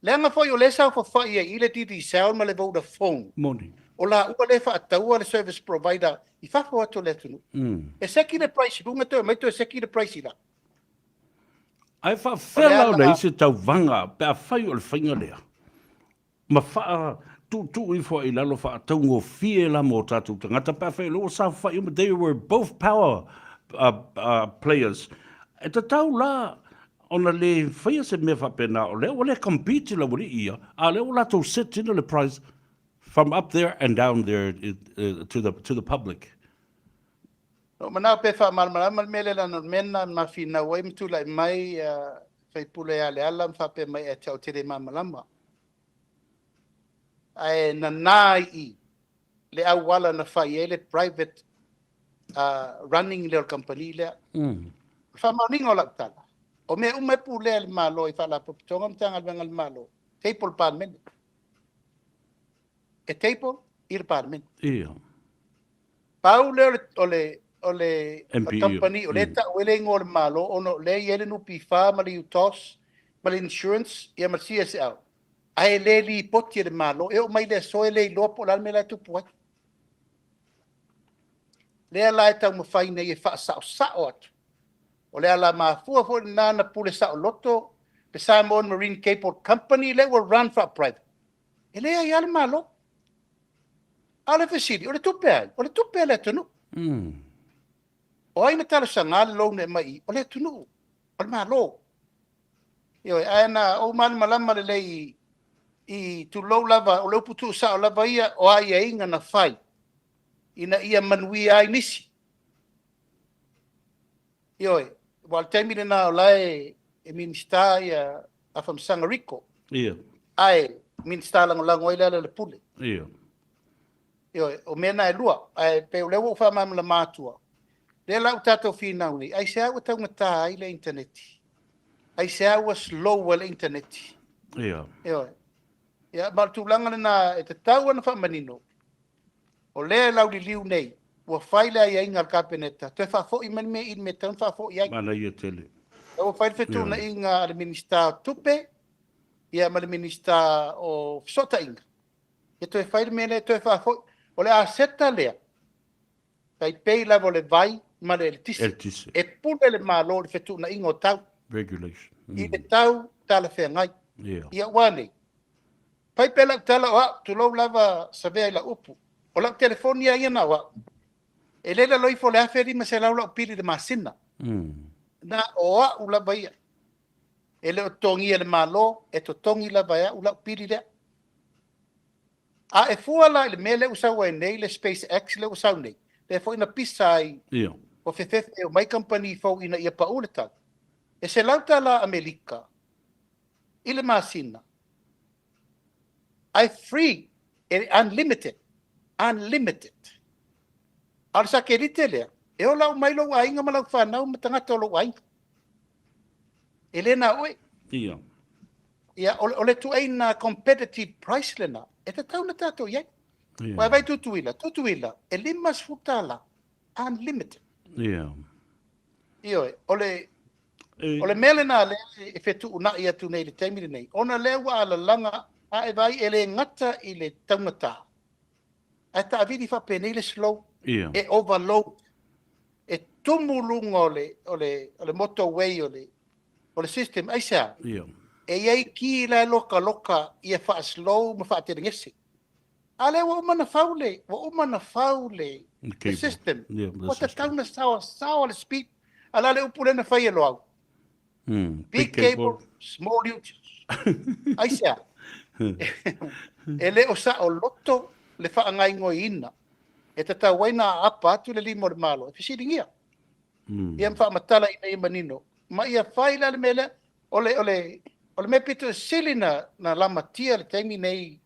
Leaga foi o lea e saofafai ai i le Digicel ma le Vodafone. Moni. O laua lea e faataua le service provider i fafo atu o le atunuu. E seki le price i luga toe aumai toe seki le price i lalo. Ae faafefea la ona i ai se tauvaga pe afai o le faiga lea ma faatuutuu ifo ai i lalo faataugofie la mo tatou tagata pe afai o lea ua saofafai uma, they were both power players. E tatau la ona le faia se mea faapena o lea ua le compete le aualii ia, a o lea ua latou set ina le price from up there and down there to the public. Na ou manao pe faamalamalama le mea lea leaga o le mea lena na ma finau ai ma tulai mai sui usufono ia Leala ma faapea mai ia te au ou te le malamalama. Ae nana i i le auala na fai ai le private running lea o le kamupani lea. O le faamaoniga o lau tala, o mea uma e pulea e le Malo i Faalapotopotoga ma Matagaluega a le Malo, table le Palemene. E table i le Palemene. Pau lea o le o le company o lea e tau ai le igoa o le Malo ona o lea e i ai le NPF ma le UTOS ma le Insurance ia ma le CSL, ae le lipoti e le Malo. E oo mai le aso e le iloa po o le a le mea la e tupu ai. Lea la e taumafai nei e faasaosao atu. O le ala mafua foi lena na pule saoloto le Samoan Marine Cable Company lea ua run faa-private. E leai lava le Malo. A o le fesili, o le tupe a ai? O le tupe a le atunuu. O ai na talosaga le loan e aumai i i? O le atunuu, o le Malo. Ioe, ae na ou malamalama lelei i tulou lava, o le upu tuusao lava ia, o aiaiga na fai ina ia manuia ai nisi. Ioe, aua o le taimi lena o la e Minisita ia Afamasaga Rico. Ae Minisita Lagolago ai Lealailepule. Ioe, o mea na e lua, ae pei o lea ua ou faamalamalama atua, lea la ua tatou finau nei, aisea ua taugata ai le initaneti? Aisea ua slow ai le initaneti? Ioe. Ia, ma o le tulaga lena e tatau ona faamanino, o lea e lauliliu nei, ua fai le aiaiga a le Kapeneta, toe faafoi mai le mea i le mea e tatau ona faafoi ai. Manaia tele. Ua fai le fetuunaiga a le Minisita o Tupe, ia ma le Minisita o Fesootaiga, ia toe fai le mea lea, toe faafoi. O le aseta lea, tai pei lava o le vai ma le eletise. Eletise. E pule le Malo i le fetuunaiga o tau. Regulation. I le tau talafeagai. Ia ua nei. Fai pea lau tala o au, tulou lava Savea i lau upu. O lau telefoni lava ia na o au. E le lalo ifo o le 1500 lau pili i le masina. Na o au lava ia. E le o totogia e le Malo, e totogi lava e au lau pili lea. A e fua la i le mea lea ua sau ai nei, le SpaceX lea ua sau nei, lea foi na pisa ai, ua fefefe e omai kamupani fou ina ia pau le tau, e $100 Amerika i le masina, ae free, e unlimited, unlimited. A o le sakelite lea, e ola uma ai lou aiga ma lau fanau ma tagata o lou aiga. E le na oe. Ia, o le ituaiga competitive price lena e tatau ona tatou i ai. Aua e vaai Tutuila, Tutuila e $50 unlimited. Ioe, o le o le mea lena lea e fetuunai atu nei i le taimi lenei, ona lea ua alalaga a e vaai e le gata i le taugata, ae taavili faapenei le slow, e overload, e tumu luga o le o le o le motorway o le o le system. Aisea? E i ai ki la e lokaloka ia faa-slow ma faatelegese. A lea ua uma ona fau le ua uma ona fau le system. Ua tatau ona saoasaoa le speed. A o le a le upu lea na fai e Loau? Big cable, small usage. Aisea? E le o saoloto le faagaoioiina e tatau ai ona aapa atu le lima o le Malo e fesiligia. Ia ma faamatala ina ia manino ma ia fai la le mea lea. O le, o le, o le mea pito sili na, na lamatia le taimi nei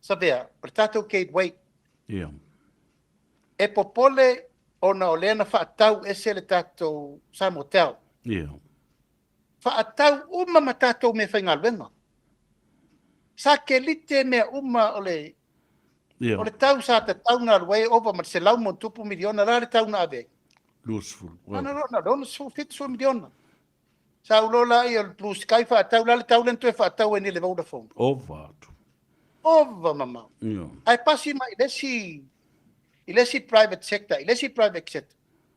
Savea, o le tatou gateway. E popole ona o lea na faatau ese le tatou Samotel. Faatau uma ma tatou mea faigaluega. Satelite mea uma o le o le tau sa tatau na alu ai ova ma le $100+ miliona la le tau na ave ai. 20. Na na 70 miliona. Sa ulo la ia o le Blue Sky faatau la le tau lea na toe faatau ai nei le Vodafone. Ova atu. Ova mamao. Ae pasi mai i le isi private sector, i le isi private sector.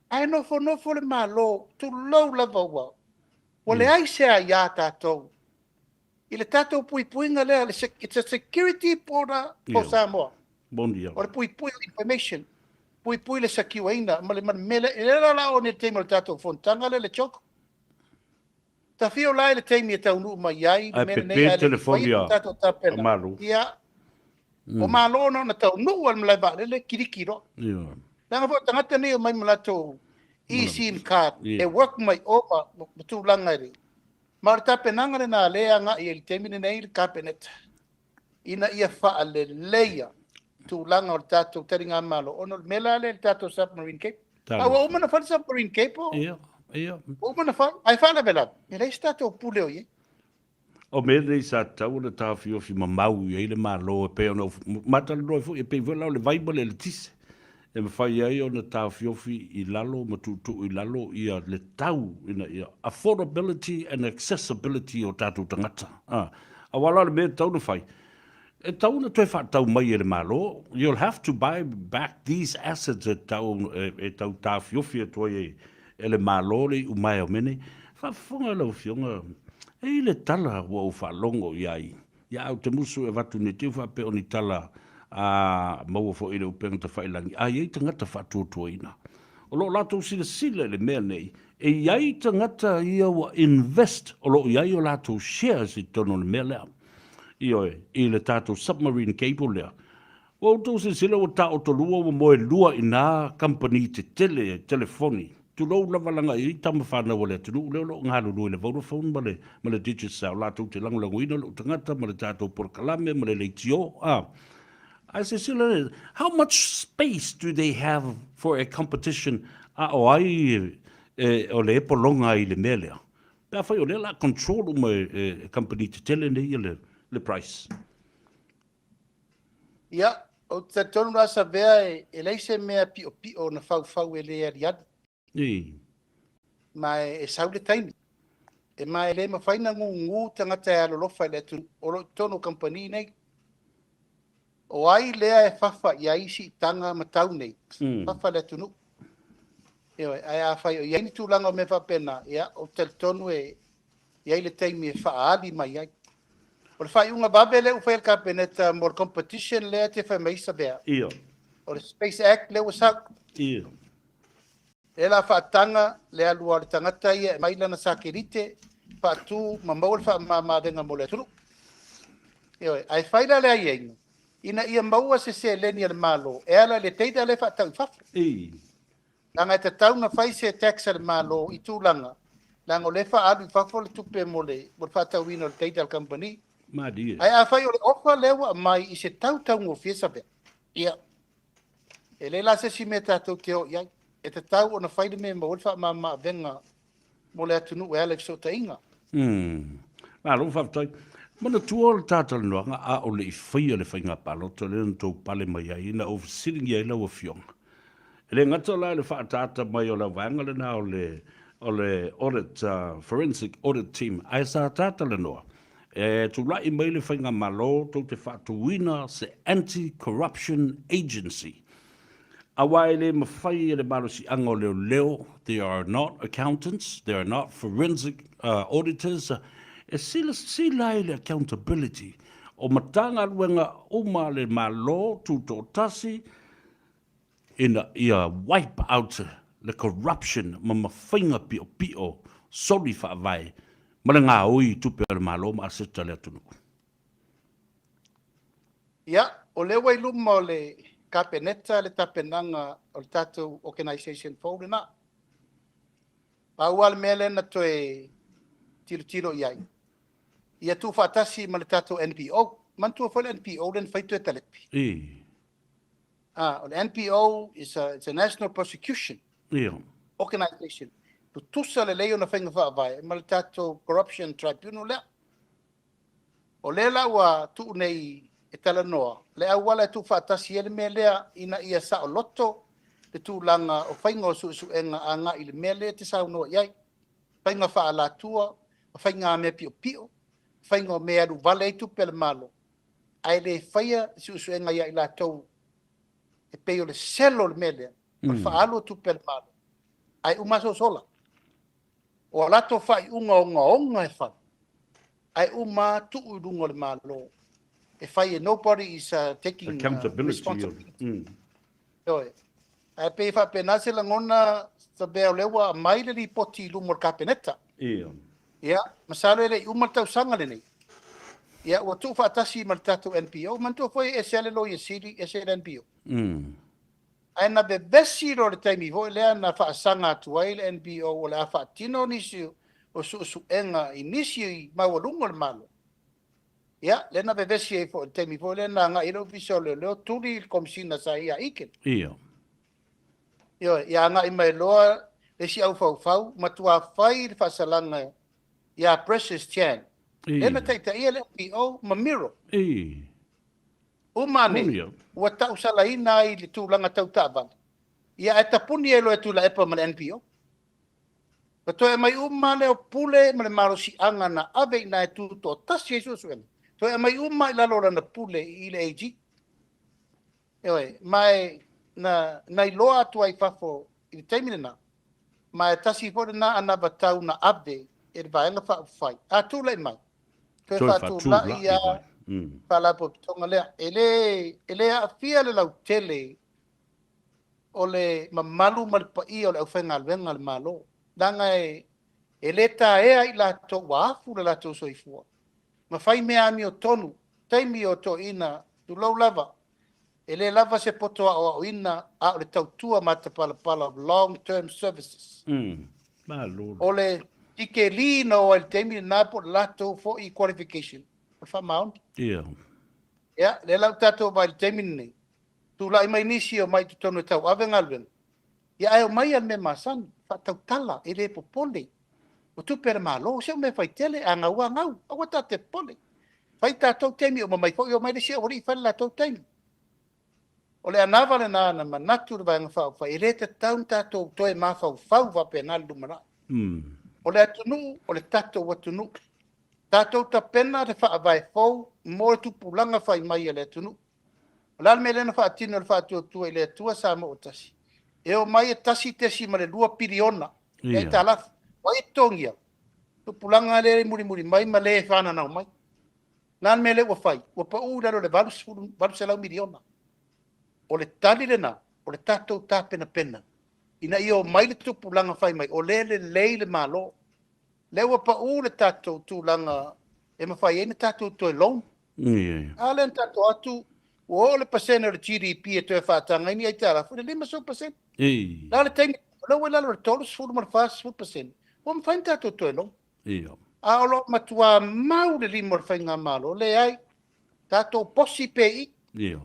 Ae nofonofo le Malo, tulou lava ua ua leai se aia tatou i le tatou puipuiga lea, it's a security border for Samoa. Bon dia. O le puipui o information, puipui le secure-ina ma le mea lea, e le la o nei taimi o le tatou fonotaga lea le CHOGM. Tafio la i le taimi e taunuu mai ai le Ae mea lenei pepe ae le i telefoni faia a tatou tapena. Malo. Ia, o Malo na ona taunuu lava i le malae vaalele, kiliki loa. Leaga foi o tagata nei e omai ma latou e-SIM card e work mai o ma tulaga e le. Ma o le tapenaga lena lea e agai ai i le taimi lenei le Kapeneta ina ia faaleleia tulaga o le tatou taligamalo ona o le mea la lea i le tatou submarine cable. A ua uma ona fai le submarine cable? Ia, ia. Ua uma ona fai, ae faalavelave, e leai se tatou pule o i ai. O mea nei sa tatau ona taofiofi mamau i ai le Malo e pei ona matalanoa ai foi, e pei foi la o le vai ma le eletise e mafai ai ona taofiofi i lalo ma tuutuu i lalo ia le tau ina ia affordability and accessibility o tatou tagata. Aua la o le mea e tatau ona fai, e tatau ona toe faatau mai e le Malo, you'll have to buy back these assets e tau, e tau taofiofi atu ai e le Malo le iumaea o mea nei. Faafofoga lau Afioga, e i ai le tala ua ou faalogo i ai, ia ou te musu e avatu nei te i faapea o ni tala a maua foi i le upega tafailagi, a i ai tagata faatuatuaina. O lo o latou silasila i le mea nei, e i ai tagata ia ua invest, o lo o i ai o latou shares i totonu o le mea lea. Ioe, i le tatou submarine cable lea. Ua outou silasila ua taotolua ua moelua i ina kamupani tetele telefoni, tulou lava leaga e i ai tama fanau a le atunuu lea o lo o galulue i le Vodafone ma le ma le Digicel latou te lagolagoina lou tagata ma le tatou polokalame ma le leitio a. Ae silasila le, how much space do they have for a competition a o ai e, o le e pologa ai i le mea lea? Pe afai o lea o le a control uma e, e kamupani tetele nei ia le, le price. Ia, ou te talitonu la Savea e leai se mea piopio na faufau e le aliali. Ma e sau le taimi. E ma e le mafai na gugu tagata e alolofa i le atunuu o lo o i totonu o kamupani nei. O ai lea e fafa i ai siitaga ma tau nei, fafa le atunuu. Ioe, ae afai o i ai ni tulaga o mea faapena, ia, ou te talitonu e i ai le taimi e faaali mai ai. O le faaiuga vave lea ua fai e le Kapeneta mo le competition lea e te fai mai ai Savea. O le Space Act lea ua sau. Lea la faataga le alu a le tagata ia e mai lana satelite faatu ma maua le faamamaavega mo le atunuu. Ioe, ae fai la le aiaiga ina ia maua se seleni a le Malo e ala i le data lea e faatau i fafo. Leaga e tatau ona fai se tax a le Malo i tulaga, leaga o lea e faaalu i fafo le tupe mo le faatauina o le data a le kamupani. Malie. Ae afai o le offer lea ua aumai i se tau taugofie Savea, ia, e leai la se isi mea tatou te o i ai. E tatau ona fai le mea e maua ai le faamama avega mo le atunuu e ala i fesootaiga. Malo faafetai. Manatua le ta talanoaga a o le i faia le faiga palota lea na tou pale mai ai, na ou fesiligia ai lau Afioga. E le gata la i le faaataata mai o le vaega lena o le audit, forensic audit team, ae sa ta talanoa, e tulai mai le faigamalo tou te faatuina se anti-corruption agency. Aua e le mafai e le malosiaga o leoleo, they are not accountants, they are not forensic auditors, e silasila i le accountability o Matagaluega uma a le Malo Tutoatasi ina ia wipe out le corruption ma mafaiga piopio soli faavae ma le gaoi i tupe a le Malo ma aseta a le atunuu. Ia, o lea ua i luma o le Kapeneta le tapenaga o le tatou organisation fou lena. Pau lava le mea lea na toe tilotilo i ai, ia tuufaatasi ma le tatou NPO. Manatua foi le NPO lea na fai toe talepe. Ah, o le NPO is a, it's a National Prosecution Organisation. Tutusa lelei ona faiga faavae ma le tatou Corruption Tribunal lea. O lea la ua tuu nei e talanoa le auala e tuufaatasi ai le mea lea ina ia saoloto le tulaga o faiga o suesuega agai i le mea lea e te saunoa i ai, faiga faaalatua, faiga mea piopio, faiga o mea e alu vale ai tupe a le Malo, ae le faia suesuega ia i latou e pei o le selo o le mea lea, o le faaalu o tupe a le Malo, ae uma aso sola. O a latou faaiuga ogaoga e fai, ae uma tuu i luga o le Malo e fai e nobody is taking responsibility. Ioe. Ae pei e faapena se lagona Sabea, o lea ua aumai le lipoti i luma o le Kapeneta. Ia, masalo e le i uma le tausaga lenei. Ia, ua tuufaatasi ma le tatou NPO. Manatua foi e ese lava le Loia Sili, ese le NPO. Ae na vevesi loa le taimi foi lea na faasaga atu ai le NPO o le a faatino nisi o suesuega i nisi maualuga o le Malo. Ia, lea na vevesi ai foi i le taimi foi lea na agai ai le Ofisa o Leoleo tuli le Komesina sa i ia Eakin. Ioe, ia agai mai loa le isi aufaufau, matua fai le faasalaga ia Precious Chan. Lea na taitaia le NPO ma Miro. Uma ane, ua tausalaina ai i le tulaga tau taavale, ia ae tapuni ai loa e Tuilaepa ma le NPO. Ua toe aumai uma lea o pule ma le malosiaga na ave i ina e tutoatasi ai suesuega, toe aumai uma i lalo o lana pule i le AG. Ioe, ma e na iloa atu ai i fafo i le taimi lena, ma e tasi foi lena anavatau na ave e le Vaega Faaupufai. A tulai mai, toe faatulai ia Faalapotopotoga lea. E le aafia le lautele o le mamalu ma le paia o le aufaigaluega a le Malo, leaga e le taea i latou ua afu le latou soifua ma fai mea amiotonu, taimi o toeaiina, tulou lava, e le lava se poto aoaoina a o le tautua matapalapala of long term services. O le tikeli na o ai i le taimi lena po o le latou foi qualification o le faamaoni. Ia, lea la ua tatou vaai i le taimi lenei, tulai mai nisi o mai i totonu e tauave galuega, ia ae omai lava i le mea masani, faatautala, e le popole. O tupe a le Malo, se o mea faitele, a gau a gau, aua ta te popole. Fai tatou taimi, uma mai foi omai le isi aualii fai le latou taimi. O le anava lena na manatu le Vaega Faaupufai, e le tatau ona tatou toe mafaufau faapena le lumanai. O le atunuu, o le tatou atunuu. Tatou tapena le faavae fou mo le tupulaga fai mai a le atunuu. O le a le mea lea na faatino e le Faatuatua i le Atua Samoa ua tasi? E omai e 1.2 piliona le aitalafu. O ai e totogia? Tupulaga lea e mulimuli mai ma le fananau mai. O le a le mea lea ua fai? Ua pau i lalo i le 800 miliona. O le tali lena, o le tatou tapenapena ina ia omai le tupulaga fai mai, o lea e lelei le Malo. Lea ua pau le tatou tulaga e mafai ai ona tatou toe loan. A lea na tatou atu, ua oo le pasene o le GDP e toe faataga ai ni aitalafu i le 50%. O le a le taimi, o lea ua i lalo o le 30 ma le 40%, ua mafai ona tatou toe loan. A o lo o matua mau le lima o le faigamalo, leai, tatou posi pea i i.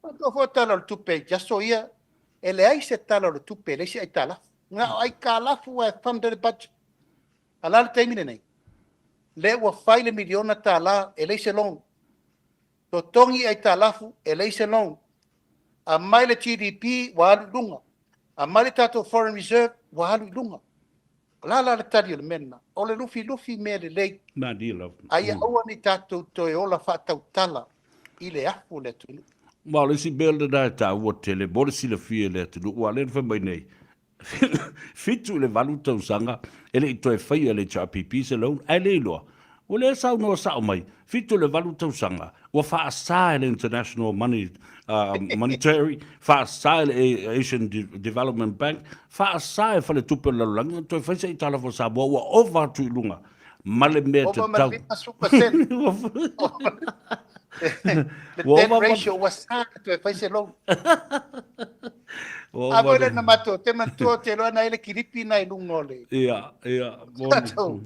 Manatua foi o Tala o le Tupe i aso ia, e leai se Tala o le Tupe e leai se aitalafu. Na o aitalafu lava e fund ai le budget. A o le a le taimi lenei? Lea ua fai le miliona tala, e leai se loan. Totogi aitalafu, e leai se loan. Aumai le GDP ua alu i luga. Aumai le tatou foreign reserve ua alu i luga. O le a la le tali o le mea lena? O le lufilufi mea lelei. Malie lava. A ia aua ne i tatou toe ola faatautala i le afu o le atunuu. Ma o le isi mea lena e taua tele mo le silafia e le atunuu, aua o lea na fai mai nei, 7 i le 8 tausaga e le i toe faia e le HRPP se loan, ae le iloa. Ua le saunoa sao mai, 7 i le 8 tausaga ua faasa e le International Money, Monetary, faasa e le Asian Development Bank, faasa e Faletupe o le Lalolagi ona toe fai se aitalafu a Samoa ua ova atu i luga ma le mea Ova ma le 50%. Le debt ratio ua sa ona toe fai se loan. A foi lea na matou, te manatua ou te iloa na i ai le kilipi na i luga o le. Ia, ia. Tatou,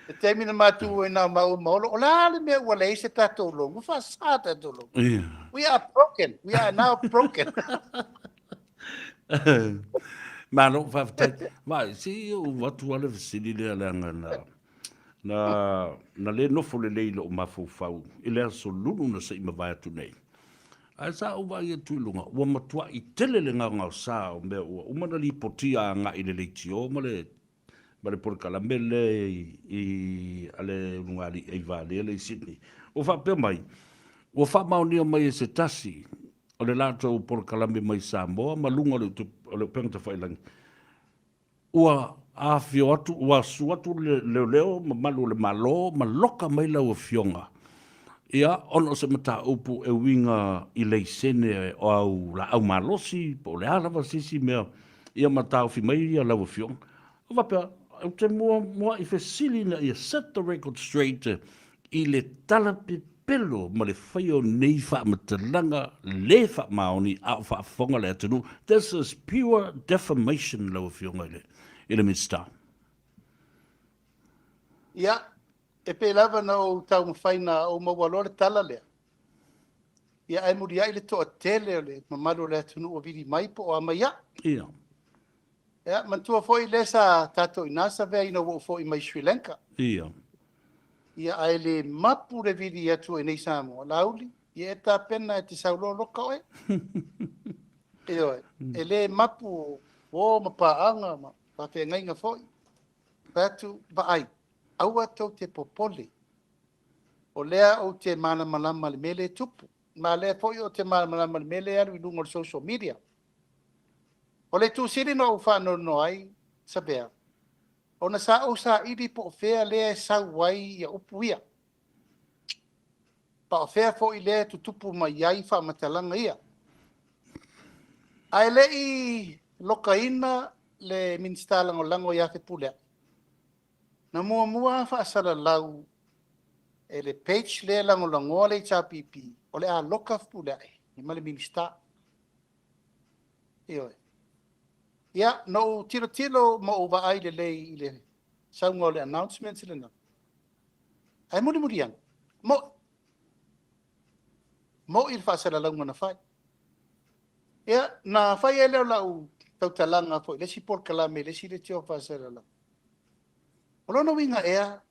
le taimi na matou o i ina maua ma Olo, o le a le mea ua leai se tatou loan? Ua faasa tatou loan. Ia. We are broken. We are now broken. Malo, faafetai. Ma, se i ou atu lava le fesili lea leaga na, na, na le nofo lelei i lou mafaufau i le aso Lulu na se i mavae atu nei. Ae sa ou vaai atu i luga, ua matuai tele le gaogaosa o mea ua uma ona lipotia agai i le leitio ma le ma le polokalame lea i a le ulugalii Aivalea lea i Sydney. Ua faapea mai, ua faamaonia mai e se tasi o le latou polokalame mai Samoa ma luga o le upega tafailagi, Ua afifio atu, ua susu atu le leoleo ma malu o le Malo ma loka mai lau Afioga, ia, ona o se mataupu e uiga i laisene o au laau malosi po o le a lava se isi mea, ia ma taofi mai lau Afioga. Ou faapea, ou te muamuai fesili ina ia set the record straight i le tala pepelo ma le faia o nei faamatalaga le faamaoni a o faafofoga le atunuu. This is pure defamation lau Afioga i le, i le Minisita. Ia, e pei lava na ou taumafai na ou maua loa le tala lea. Ia, ae muliai le toatele o le mamalu o le atunuu ua vili mai po o a mai au. Ia. Ia, manatua foi lea sa tatou i ina Savea ina ua ou foi mai Sri Lanka. Ia. Ia, ae le mapu le vili atu i inei Samoa. Laauli, ia e tapena e te sau loa loka oe. Ioe, e le mapu o ma paaga ma faafeagaiga foi. Fai atu, vaai, aua tou te popole. O lea ou te malamalama i le mea lea e tupu. Ma lea foi ou te malamalama i le mea lea e alu i luga o le social media. O le itu sili na ou faanoanoa ai, Savea, ona sa ou saili po o fea lea e sau ai ia upu ia, pa o fea foi lea e tutupu mai ai faamatalaga ia. Ae le i lokaina le Minisita Lagolago ia Fepuleai, na muamua faasalalau e le page lea e lagolagoa le HRPP, o le a loka Fepuleai ma le Minisita. Ioe. Ia, na ou tilotilo ma ou vaai lelei i le sauga o le announcement lena. Ae mulimuli ane, mo'i. Mo'i le faasalalauga na fai. Ia, na fai ai lea o lau tautalaga foi i le isi polokalame i le isi leitio faasalalau. O lona uiga ea,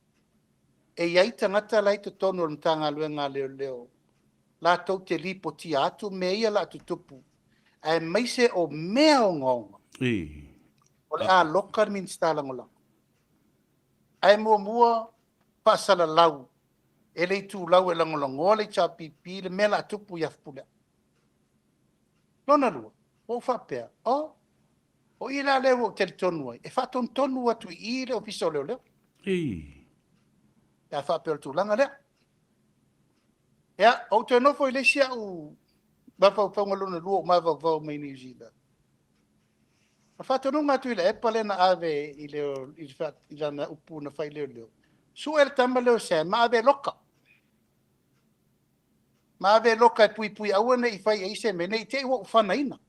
e i ai tagata la e i totonu o le Matagaluega a Leoleo latou te lipotia atu mea ia la tutupu, aemaise o mea ogaoga. O le a loka le Minisita Lagolago. Ae muamua faasalalau e le itulau e lagolagoa le HRPP le mea la tupu ia Fepuleai. Lona lua, ua ou faapea, oh, o i la lea ua ou talitonu ai, e faatonutonu atu i i le Ofisa o Leoleo. Pe a faapea o le tulaga lea. Ia, ou toe nofo i le isi au mafaufauga lona lua ou mafaufau mai Niu Sila. O le faatonuga a Tuilaepa lea na ave i, le, i, le, i lana upu na fai leoleo, sue le tama lea o Sam, ma ave e loka. Ma ave e loka e puipui aua ne i fai ai se mea, ne i te i ua ou fanaina.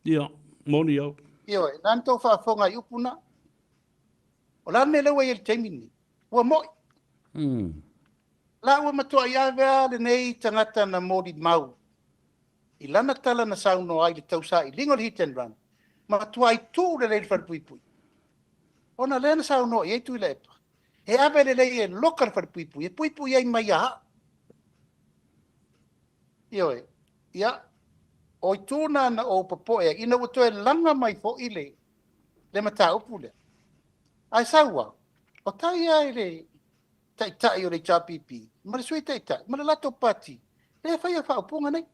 Ia, moni au. Ioe, na na tou faafofoga i upu na. O le a le mea lea ua i ai i le taimi lenei? Ua moi. La ua matuai ave lava lenei tagata na molimau i lana tala na saunoa ai i le tausailiga o le hit and run, matuai tuu lelei i le falepuipui. Ona lea na saunoa i ai Tuilaepa, E ave lelei e loka le falepuipui e puipui ai mai ia a'u. Ioe. Ia, o itu na na ou popo'e ai ina ua toe laga mai fo'i le le mataupu lea. Ae sau a, o tai a i le Taitai o le HRPP ma le Sui Taitai ma le latou Pati lea e faia faaupuga nei.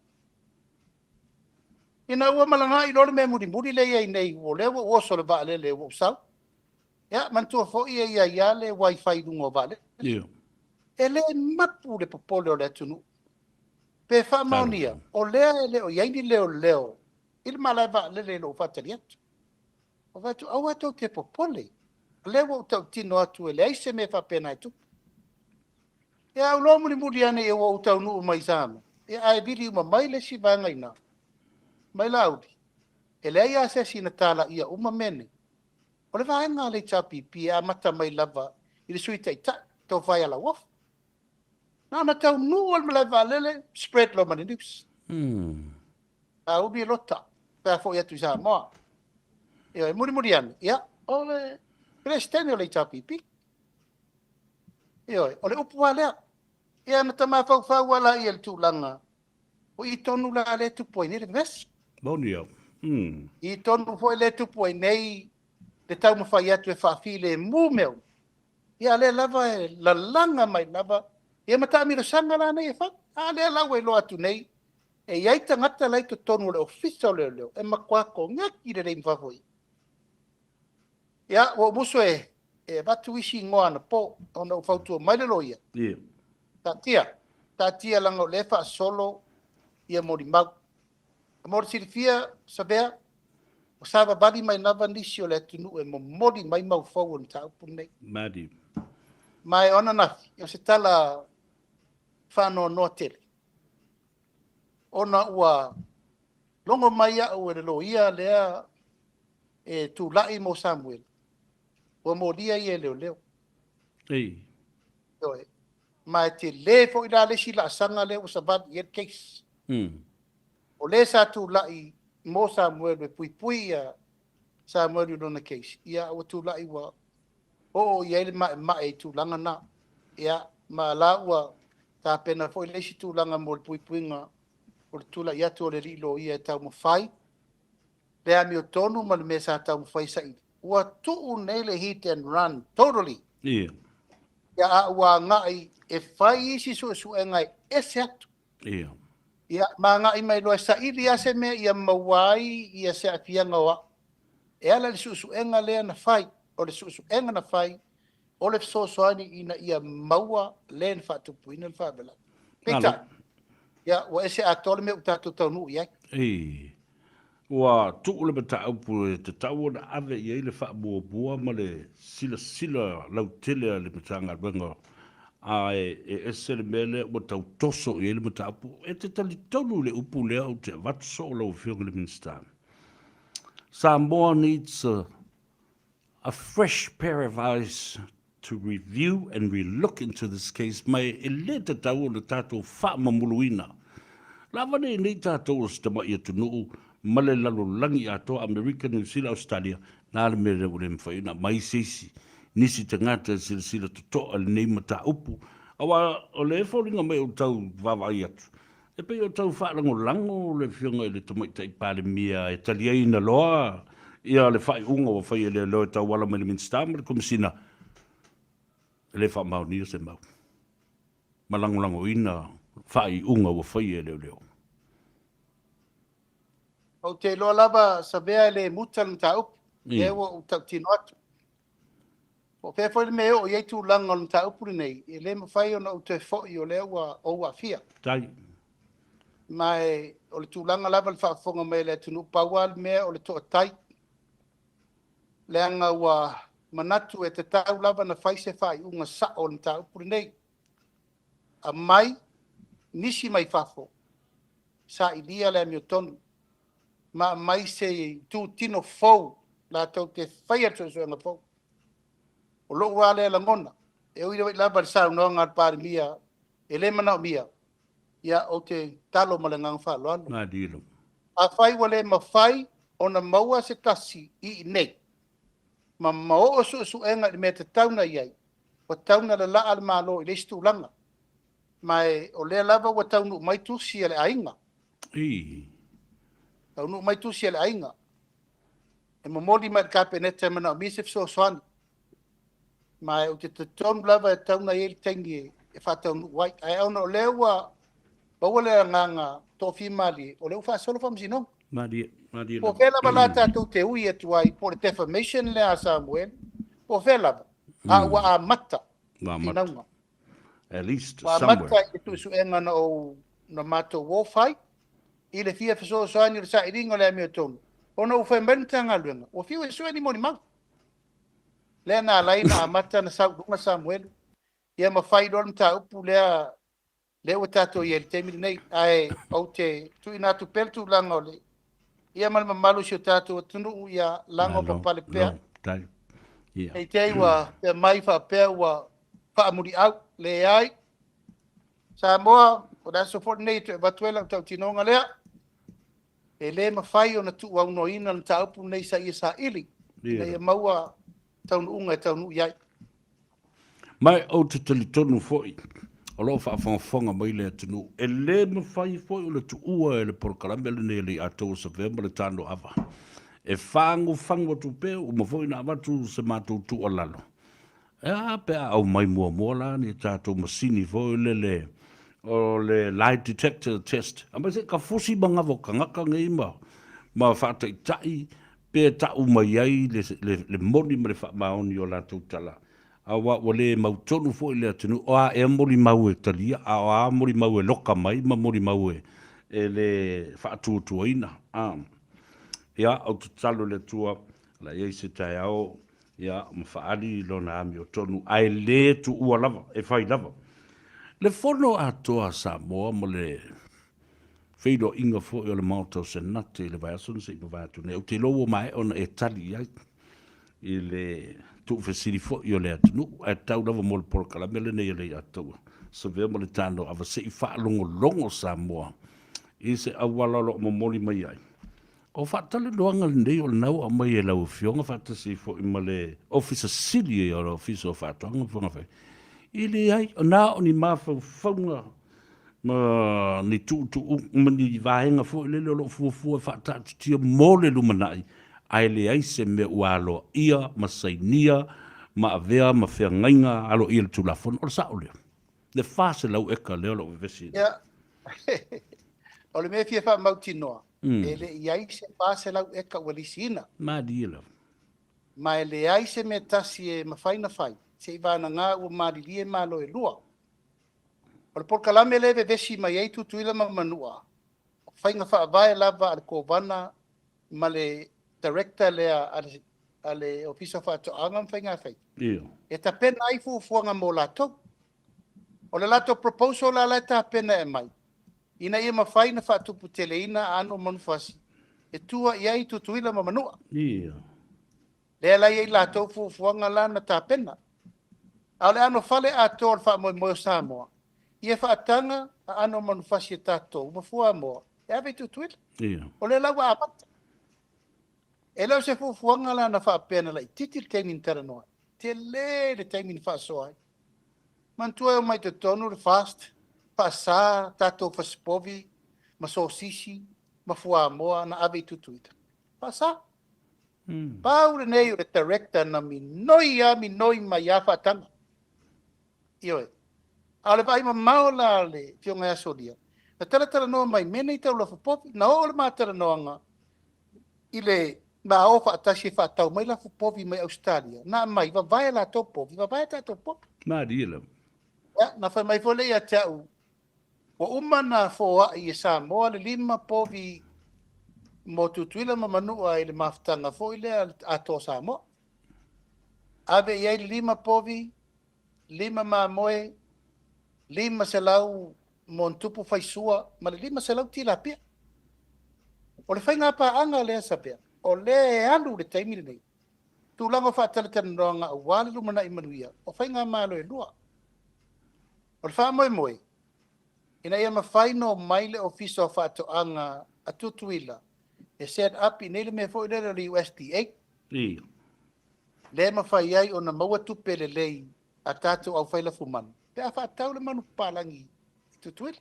Ina ua malaga'i loa le mea mulimuli lea e i ai nei, o lea ua ou oso i le vaalele ua ou sau. Ia, manatua foi e i ai lava le wifi i luga o vaalele. E le mapu le popole o le atunuu. Pe faamaonia, o lea e le o i ai ni leoleo i le malae vaalele i lou faatali atu. Ou fai atu, aua tou te popole, o lea ua ou tautino atu e leai se mea faapena e tupu. Ia, ou loa mulimuli ane ua ou taunuu mai i Samoa, ia ae vili uma mai le isi vaega i ina, mai Laauli, e leai lava se isi na talaia uma mea nei. O le vaega a le HRPP e amata mai lava i le Sui Taitai, Tofa ia Lauofo. Na ona taunuu lava i le malae vaalele, spread loa ma le news. Laauli e lota pe a foi atu i Samoa. Ioe, mulimuli ane, ia, o le Peresetene o le HRPP. Ioe, o le upu lava lea. Ia na ta mafaufau lava laia i le tulaga, o i tonu la lea e tupu ai nei le vevesi. Moni au. I tonu foi lea e tupu ai nei le taumafai atu e faafilemu mea uma. Ia a lea lava e lalaga mai lava ia ma taamilosaga la nei e fai. A lea la ua iloa atu nei, e i ai tagata la i totonu o le Ofisa o Leoleo e matua koneki lelei ma fafo i. Ia, ua ou musu e avatu isi igoa anapo, ona ua fautua mai le loia. Taatia, taatia leaga o lea e faasolo ia molimau. Mo le silafia, Savea, ua savavali mai lava nisi o le atunuu e momoli mai mau fou o le mataupu lenei. Maddie. Ma e o ananafi, o se tala faanoanoa tele, ona ua logo mai au e le loia lea e tulai mo Samuel, ua molia ia e leoleo. Ei. Ioe. Ma e tele foi la le isi laasaga lea ua savali i ai le case. O le sa tulai mo Samuel e puipui ia Samuel i lona case, ia ua tulai ua oo i ai le maemae i tulaga na. Ia, ma la ua tapena foi le isi tulaga mo le puipuiga o le tulai atu o le alii loia e taumafai le amiotonu ma le mea sa taumafai e saili. Ua tuu nei le hit and run totally. Ia, a ua agai e fai isi suesuega e ese atu. Ia, ma agai mai loa e saili lava se mea ia maua ai ia se aafiaga o au. E ala i le suesuega lea na fai, o le suesuega na fai, o le fesoasoani ina ia maua le na faatupuina le faalavelave. Peitai, ia, ua ese atoa le mea ua tatou taunuu i ai. Ei, ua tuu le mataupu e tatau ona ave i ai le faamuamua ma le silasila lautele a le Matagaluega, a e ese le mea lea ua tau toso i ai le mataupu. E te talitonu i le upu lea ou te avatu soo lau Afioga i le Minisita. Samoa needs a fresh pair of eyes to review and relook into this case ma e le tatau ona tatou faamamuluina lava nei nei tatou o se tamai atunuu ma le lalolagi atoa, Amerika, Niu Sila, Ausetalia, na le mea lea ua le mafai ona aumai se isi nisi tagata e silasila totoa i lenei mataupu, aua o lea e foliga mai o tau vaavaai atu E pei o tau faalagolago le Afioga i le Tamaitai Palemia e taliaina loa ia le faaiuga ua fai e leoleo e tauala mai le Minisita ma le Komesina e le faamaonia se mau ma lagolagoina faaiuga ua faia e leoleo. Ou te iloa lava Savea e le muta le mataupu, lea ua ou tautino atu. Po o fea foi le mea e oo i ai tulaga o le mataupu lenei, e le mafai ona ou toe foi o lea ua ou aafia. Tai. Ma e, o le tulaga lava le faafofoga mai a le atunuu, pau lava le mea o le toatai, leaga ua manatu e tatau lava ona fai se faaiuga sao o le mataupu lenei. Aumai nisi mai fafo, sailia le amiotonu ma aumai se itutino fou latou te faia le suesuega fou. O lou lava lea lagona, e ui lava i le saunoaga a le Palemia e le manaomia, ia ou te talo ma le agaga faaaloalo. Malie. Afai ua le mafai ona maua se tasi i inei ma maoo suesuega i le mea tatau na i ai, Ua tatau ona lalaa le Malo i le isi tulaga. Ma e, o lea lava ua taunuu mai tusi a le aiga. Taunuu mai tusi a le aiga e momoli mai i le Kapeneta e manaomia se fesoasoani. Ma e ou te talitonu lava e tatau ona i ai le taimi e faataunuu ai. Ae ona o lea ua maua le agaga toafimalie, o lea ua faasolo faamasinoga. Malie, malie Po o lava. fea lava la tatou te ui atu ai, po o le defamation lea a Samuel, po o fea lava, a ua amata Ua amata. finauga. At least Ua somewhere. amata i le suesuega na ou na matou o fai, i le fia fesoasoani o le sailiga o le amiotonu, ona ua fai mai le Matagaluega, ua fiu e sue ni molimau. Lea na ala ai ona amata ona sau i luga Samuelu, ia ma fai loa le mataupu lea, lea ua tatou i ai i le taimi lenei. Ae ou te tuuina atu pea le tulaga o le ia ma le mamalu o si o tatou atunuu, ia lago Malo, papale pea. lo, tai. Ia. Ne i te i ua pea mai faapea ua faamuliau. Leai. Samoa, o le aso foi lenei e toe avatu ai lau tautinoga lea. E le mafai ona tuuaunoaina le mataupu lenei sa ia saili, ina ia maua taunuuga e taunuu i ai. Ma ou te talitonu foi, o lo o faafogafoga mai le atunuu, e le mafai foi ona tuua e le polokalame lenei a le Atoa Savea ma le Tanoava e fagufagu atu pea, ua uma foi ona avatu se matou tuualalo. E a pe a aumai muamua la ni tatou masini foi lele o le lie detector test, aumai se i tafusi manava o tagata nei ma faataitai pe tau mai ai le moni ma le faamaoni o latou tala, aua ua le mautonu foi le atunuu, o a ea molimau e talia, a o a molimau e loka mai ma molimau e le faatuatuaina. Ia, ou te tatalo i le Atua, o le a i ai se taeao, ia, ma faaali lona amiotonu, ae le tuua lava, e fai lava. Le Fono Atoa a Samoa ma le feiloaiga foi o le Maota o Senate i le vaiaso na se i mavae atu nei, ou te iloa ua maea ona e tali i ai i le tuufesili foi o le atunuu, ae tatau lava mo le polokalame lenei a le Atoa Savea ma le Tanoava se i faalogologo Samoa i se auala o lo o momoli mai ai. O faatalanoaga lenei o lena ua aumai e lau Afioga faatasi ai foi ma le Ofisa Sili o le Ofisa o Faatoaga ma Faiga Faiva, e leai, na o ni mafaufauga ma ni tuutuuga ma ni vaega foi lele o lo o fuafua e faataatitia mo le lumanai, ae leai se mea ua aloaia ma sainia ma avea ma feagaiga aloaia i le Tulafono. O le sao lea, le 400 eka lea o lo o vevesi ai nei. Ia, o le mea e fia faamautinoa, e le i ai se 400 eka ua lisiina. Malie lava. Ma e leai se mea tasi e mafai ona fai, se i vagana ua malilie Malo e lua. O le polokalame lea e vevesi mai ai Tutuila ma Manua, o faiga faavae lava a le Kovana ma le Director lea a le Ofisa o Faatoaga ma Faiga Faiva, e tapena ai fuafuaga mo latou. O le latou proposal la la e tapena e aumai, ina ia mafai ona faatuputeleina aano o manufasi e tua i ai Tutuila ma Manua. Lea la e i ai latou fuafuaga la na tapena. A o le anofale atoa o le faamoemoe o Samoa, ia faataga aano o manufasi e tatou ma fuamoa e ave i Tutuila. O lea la ua amata. E le o se fuafuaga la na faapea na laitiiti le taimi na talanoa ai. Tele le taimi na faasoa ai. Manatua e omai i totonu le FAST, faasa tatou fasipovi ma sosisi ma fuamoa na ave i Tutuila. Faasa. Pau lenei o le director na minoi lava minoi mai lava faataga. Ioe. A o le vaai mamao la a le Afioga ia Solia, na talatalanoa mai mea nei tau lafupovi. Na oo le ma talanoaga i le ma o faatasi e faatau mai lafupovi mai Ausetalia, na aumai, vavae latou povi, vavae tatou povi. Malie lava. Ia, na fai mai foi lea ia te au, ua uma na foai e Samoa le 5 povi mo Tutuila ma Manua i le mafutaga foi lea Atoa Samoa. Ave i ai le 5 povi, 5 mamoe, 500 montupu faisua ma le 500 tilapia. O le faiga paaga lea Sabea, o lea e alu le taimi lenei. Tulaga o faatalatalanoaga aua le lumanai manuia, o faiga malo e lua. O le faamoemoe, ina ia mafai no mai le Ofisa o Faatoaga a Tutuila e set up i nei le mea foi lea o le USDA. Lea mafai ai ona maua tupe lelei a tatou aufai lafumanu pe a faatau le manu papalagi i Tutuila.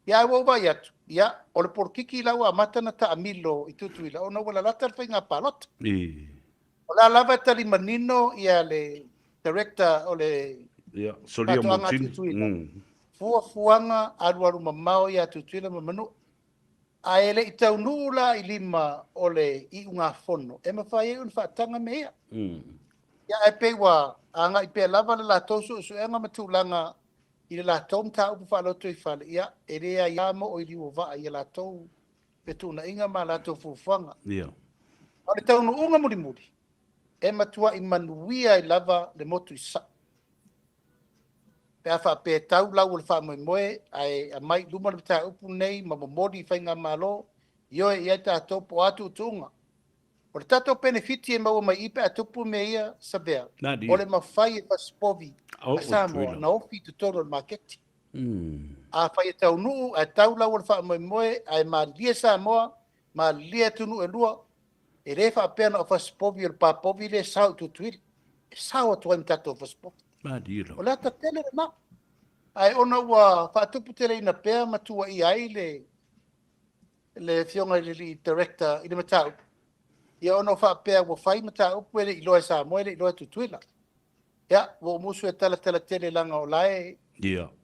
Ia ae ua ou vaai atu, ia, o le polokiki la ua amata ona taamilo i Tutuila ona ua lalata le faiga palota. O la lava e tali manino ia le director o le Ia, Solia Faatoaga a Motini. Tutuila, fuafuaga alualu mamao ia Tutuila ma Manua. Ae le i taunuu la i lima o le iugafono e mafai ai ona faataga mea ia. Ia ae pei ua agai pea lava le latou suesuega ma tulaga i le latou mataupu faalotoifale, ia, e le aia mo o i liu o vaa i a latou fetuunaiga ma a latou fuafuaga. A o le taunuuga mulimuli, e matuai manuia ai lava le motu i Sasae. Pe a faapea e tau lau o le faamoemoe ae aumai i luma le mataupu lenei ma momoli i faigamalo, ioe i ai tatou po o a tuutuuga. O le tatou penefiti e maua mai i i pe a tupu mea ia, Savea, o le mafai e fasipovi a Samoa ona ofi i totonu o le maketi. Afai e taunuu ae tau lau o le faamoemoe ae malilie Samoa, malilie atunuu e lua, e le faapea na o fasipovi o le papovi lea e sao i Tutuila, e sao atu ai ma tatou fasipovi. O le ata tele lena. Ae ona ua faatuputeleina pea ma tuuaia ai le le Afioga i le alii Director i le mataupu, ia ona o faapea ua fai mataupu e le i iloa e Samoa e le i iloa e Tutuila. Ia, ua ou musu e talatala tele leaga o la e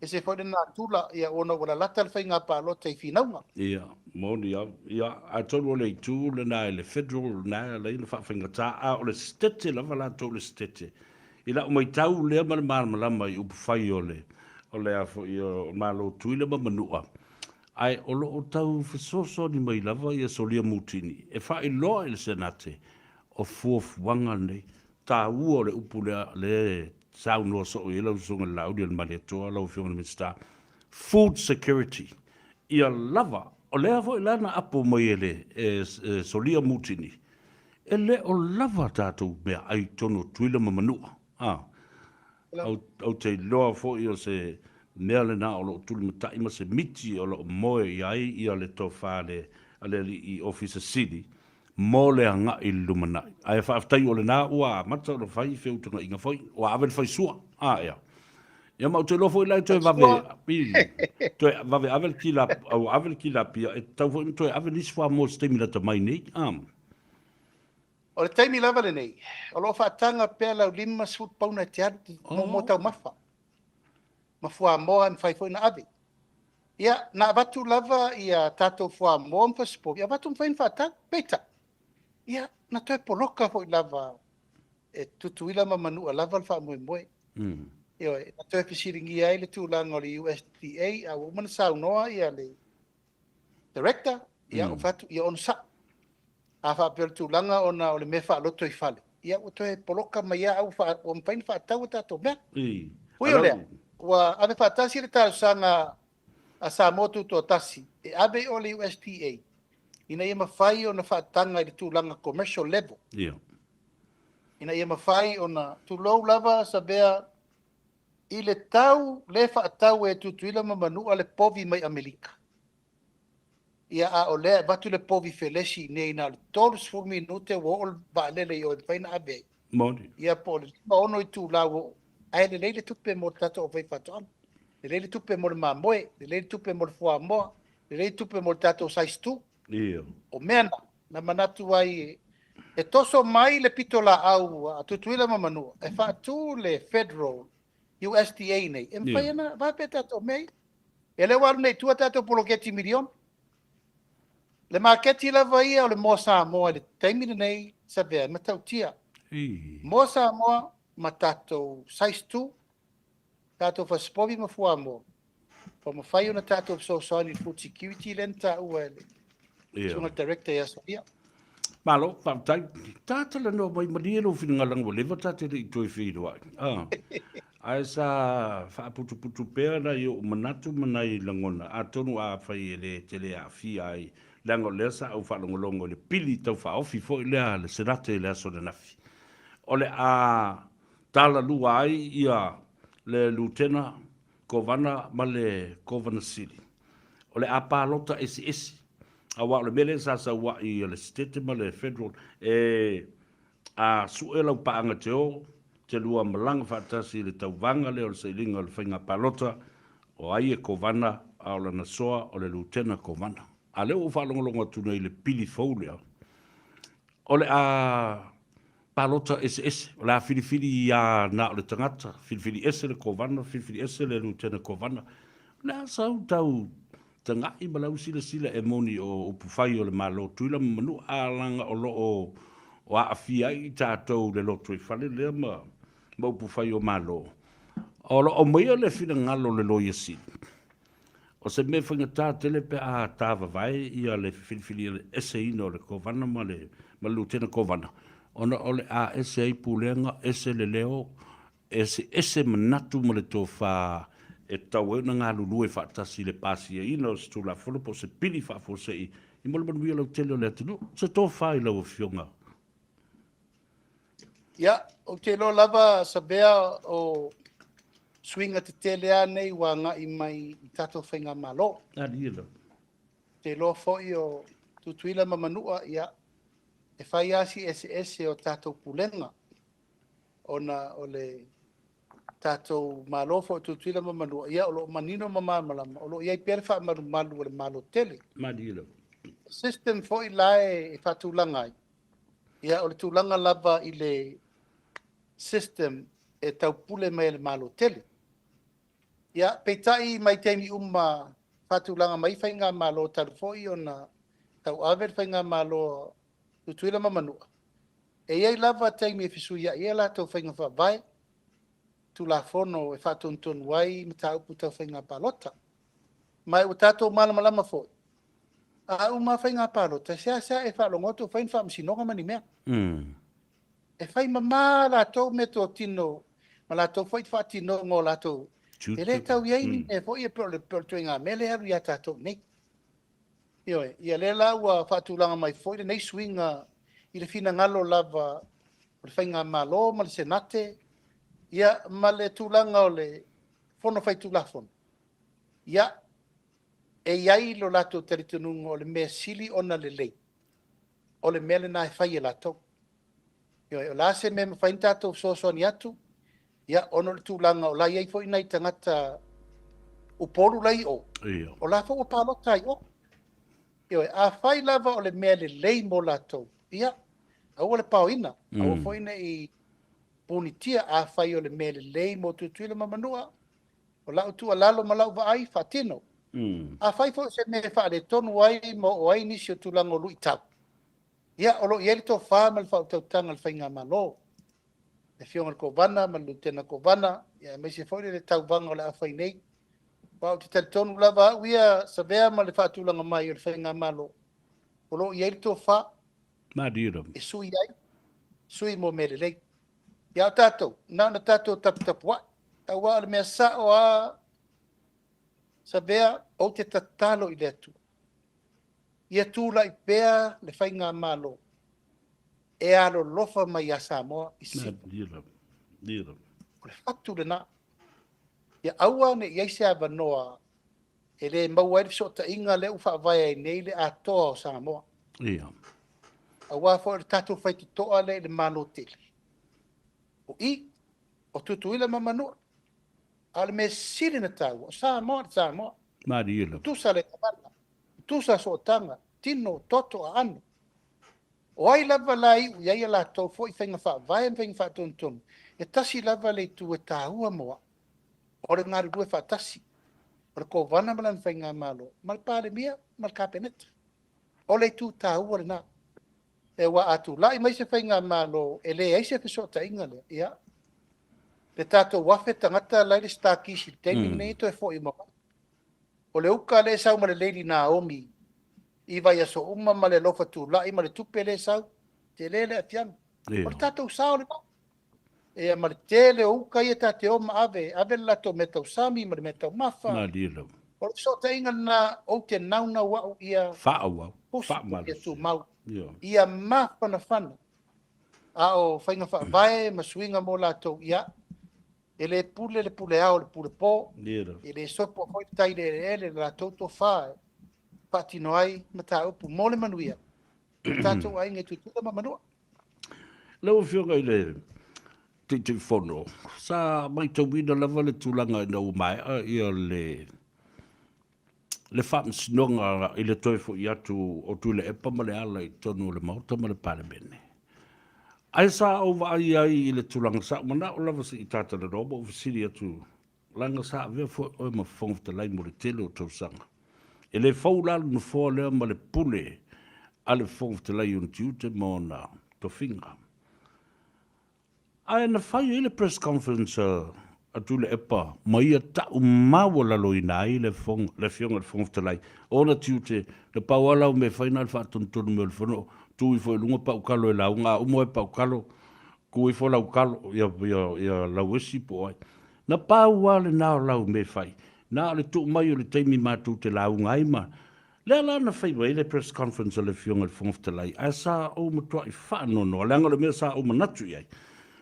ese foi le natura, ia ona ua lalata le faiga palota i finauga. Ia, moni lava. Ia, atonu o le itu lena i le Federal lena e ala ai ona faafaigata, a o le Setete lava latou le Setete. I lau maitau lea ma le malamalama i upufai o le, o le a foi, o Malo Tutuila ma Manua, Ae o lo o tau fesoasoani mai lava ia Solia Mutini e faailoa i le Senate o fuafuaga nei. Taua o le upu lea lea e saunoa soo i ai lau Susuga i le Laauli o le Malietoa, lau Afioga i le Minisita, food security, ia lava. O lea foi la na apo mai e le e Solia Mutini, e le o lava tatou meaai i totonu o Tutuila ma Manua. A. Ou te iloa foi o se mea lena o lo o tulimatai ma se miti o lo o moe i ai ia le tofa a le alii Ofisa Sili mo le agai i le lumanai. Ae faafetai o lena ua amata ona fai feutagaiga foi, ua ave le faisua. A ea. Ia ma ou te iloa foi la e toe vave, toe vave ave le kila, ua ave le tilapia, e tatau foi ona toe ave nisi fuamoa i se taimi lata mai nei. A. O le taimi lava lenei, o lo o faataga pea lau 50 pauna e te alu mo mo taumafa ma fuamoa e mafai foi ona ave. Ia, na avatu lava ia tatou fuamoa ma fasipovi, avatu mafai ona faatau. Peitai, ia, na toe poloka foi lava e Tutuila ma Manua lava le faamoemoe. Ioe, na toe fesiligia ai le tulaga o le USDA, a ua uma ona saunoa ia le Director, ia ou fai atu, ia onosai. A faapea o le tulaga ona o le mea faaloto i fale, ia ua toe poloka mai lava, a ua mafai ona faatau a tatou mea. Ui o lea, ua ave faatasi le talosaga a Samoa Tutoatasi e ave i o le USDA ina ia mafai ona faataga i le tulaga commercial level. Ina ia mafai ona tulou lava Savea I le tau le faatau e Tutuila ma Manua le povi mai Amerika, ia a o lea e avatu le povi felesi i inei na o le 30 minute ua oo le vaalele i o e mafai ona ave ai. Moni. Ia po o le 5, 6 itula ua oo. Ae lelei le tupe mo le tatou aufaifaatoaga. Lelei le tupe mo le mamoe, lelei le tupe mo le fuamoa, lelei le tupe mo le tatou size 2. Ia. O mea na, na manatu ai e toso mai le pitolaau a Tutuila ma Manua e faatu le Federal USDA nei, e mafai ona vave tatou mea ia. Ia lea ua alu nei i tua tatou poloketi miliona. Le maketi lava ia o le moa Samoa i le taimi lenei, Savea, e matautia. Moa Samoa ma tatou size 2, tatou fasipovi ma fuamoa, ua mafai ona tatou fesoasoani i le food security lea na taua e le Susuga Director ia Sophia. Malo, faafetai. Ta talanoa mai malie lou finagalo ua leva ta te le i toe feiloai. Ah. Ae sa faaputuputu pea nai ou manatu ma nai lagona, atonu afai e le tele aafia ai, leaga o lea sa ou faalogologo i le pili tau faaofi foi lea a le Senate i le aso ananafi. O le a talalua ai ia le Lutena Kovana ma le Kovana Sili. O le a palota eseese, aua o le mea lea sa sau ai le Setete ma le Federal, e a sue lau paaga e te o, telua malaga faatasi i le tauvaga lea o le sailiga o le faiga palota, o ai e Kovana a o lana soa o le Lutena Kovana. A lea ua ou faalogologo atu nei i le pili fou lea, o le a palota eseese, o le a filifili ia na o le tagata, filifili ese le Kovana, filifili ese le Lutena Kovana. O le a sau tau taga'i ma lau silasila e moni o upufai o le Malo Tuila ma Manua, a laga o lo o o aafia ai i tatou i le lotoifale lea ma ma upufai o Malo. O lo o aumaia le finagalo o le Loia Sili, o se mea faigata tele pe a tavavae ia le filifilia eseina o le Kovana ma le ma le Lutena Kovana, ona o le a ese ai pulega, ese le leo, eseese manatu ma le tofa e tatau ai ona galulue faatasi i le pasiaina o se Tulafono po o se pili faafuasei i mo le manuia lautele o le atunuu. Se tofa i lau Afioga. Ia, ou te iloa lava Savea o suiga tetele lava nei ua agai mai i tatou faigamalo. Alie lava. Ou te iloa foi o Tutuila ma Manua, ia, e fai lava si eseese o tatou pulega ona o le tatou Malo foi o Tutuila ma Manua, ia o lo o manino ma malamalama, o lo o i ai pea le faamalumalu a le Malo tele. Malie lava. System foi la e faatulaga ai, ia o le tulaga lava i le system e taupule mai e le Malo tele. Ia, peitai mai taimi uma faatulaga mai faigamalo talu foi ona tauave le faigamalo a Tutuila ma Manua, e i ai lava taimi e fesuiai ai a latou faiga faavae, Tulafono e faatonutonu ai mataupu tau faiga palota. Ma ua tatou malamalama foi, a uma faiga palota, e seasea e faalogo atu o fai ni faamasinoga ma ni mea. E fai mamā latou meatotino ma latou foi faatinoga o latou. E le tau i ai ni mea foi e pei o le ituaiga mea lea e alu ia tatou nei. Ioe, ia lea la ua faatulaga mai foi lenei suiga i le finagalo lava o le faigamalo ma le Senate, ia ma le tulaga o le Fono Faitulafono. Ia, e i ai lo latou talitonuga o le mea sili ona lelei, o le mea lena e fai e latou. Ioe, o le a se mea e mafai ona tatou fesoasoani atu, ia, ona o le tulaga o la e i ai foi nai tagata Upolu la i o, o la foi ua palota ai o. Ioe, afai lava o le mea lelei mo latou, ia, aua le paoina, aua foi ne i punitia, afai o le mea lelei mo Tutuila ma Manua, o lau tuualalo ma lau vaai, faatino. Afai foi o se mea e faaletonu ai ma oo ai nisi o tulaga o luitau, ia, o lo o i ai le tofa ma le faautautaga a le faigamalo, le Afioga i le Kovana ma le Lutena Kovana, ia, aemaise foi le tauvaga o le a fai nei. Aua ou te talitonu lava au ia, Savea ma le faatulaga mai o le faigamalo, o lo o i ai le tofa e sui ai, sui mo mea lelei. Ia o tatou, na ona tatou taputapuai, aua o le mea sao lava, Savea, ou te tatalo i le Atua, ia tulai pea le faigamalo e alolofa mai ia Samoa i sisifo. O le fatu lena. Ia aua ne i i ai se avanoa e le maua ai le fesootaiga lea ua faavae ai nei le atoa o Samoa. Ia. Aua foi o le tatou faitotoa lea i le Malo tele. O i, o Tutuila ma Manua. A o le mea sili ona taua, o Samoa le Samoa. Malie lava. Tutusa le gavana, tutusa sootaga, tino, toto, aano. O ai lava la e iu i ai a latou foi faiga faavae ma faiga faatonutonu, e tasi lava le itu e taua mo au, o le galulue faatasi, o le Kovana ma lana faigamalo, ma le Palemia ma le Kapeneta. O le itu taua lena. Aua a tulai mai se faigamalo e leai se fesootaiga lea, ia, le tatou 1,000 tagata la e i le Star Keys i le taimi lenei e toe foi uma mai. O le uka lea e sau ma le Lady Naomi i vaiaso uma ma le alofa tulai ma le tupe lea e sau, tele le aafiaga. O le tatou sao lena. Ia ma le tele o uka ia ta te o ma ave, ave le latou meatausami ma le meataumafa. Malie lava. O le fesootaiga lena ou te naunau au ia faaauau, pusi, ia tumau, ia mafanafana. A o faiga faavae ma suiga mo latou, ia, e le pule le pule ao i le pule po, e le sopo foi le tai i le eleele, le latou tofa e faatino ai mataupu mo le manuia o tatou aiga i Tutuila ma Manua. Lau Afioga i le Taitaifono, sa matauina lava le tulaga ina ua maea ia le le faamasinoga i le toe foi atu o Tuilaepa ma Leala i totonu o le Maota ma le Palemene. Ae sa ou vaai ai i le tulaga, sa ou manao lava se i ta talanoa ma ou fesili atu, leaga sa avea foi oe ma Fofoga Fetalai mo le tele o tausaga. E le fou la le nofoa lea ma le pule a le Fofoga Fetalai i ona tiute ma ona tofiga. Ae na fai ai le press conference a Tuilaepa ma ia ta'u maualaloina ai le le Afioga i le Fofoga Fetalai, o ona tiute, na pau lava lau mea e fai na o le faatonutonu mai o le fono, tu ifo i luga pa'u kalo e lauga, a uma oe pa'u kalo, tu ifo lau kalo, ia, ia, ia lau esi po o ai. Na pau lava lena o lau mea e fai, na o le tuu mai o le taimi matou te lauga ai ma Lea la na fai mai ai le press conference a le Afioga i le Fofoga Fetalai, ae sa ou matuai faanoanoa, leaga o le mea sa ou manatu i ai,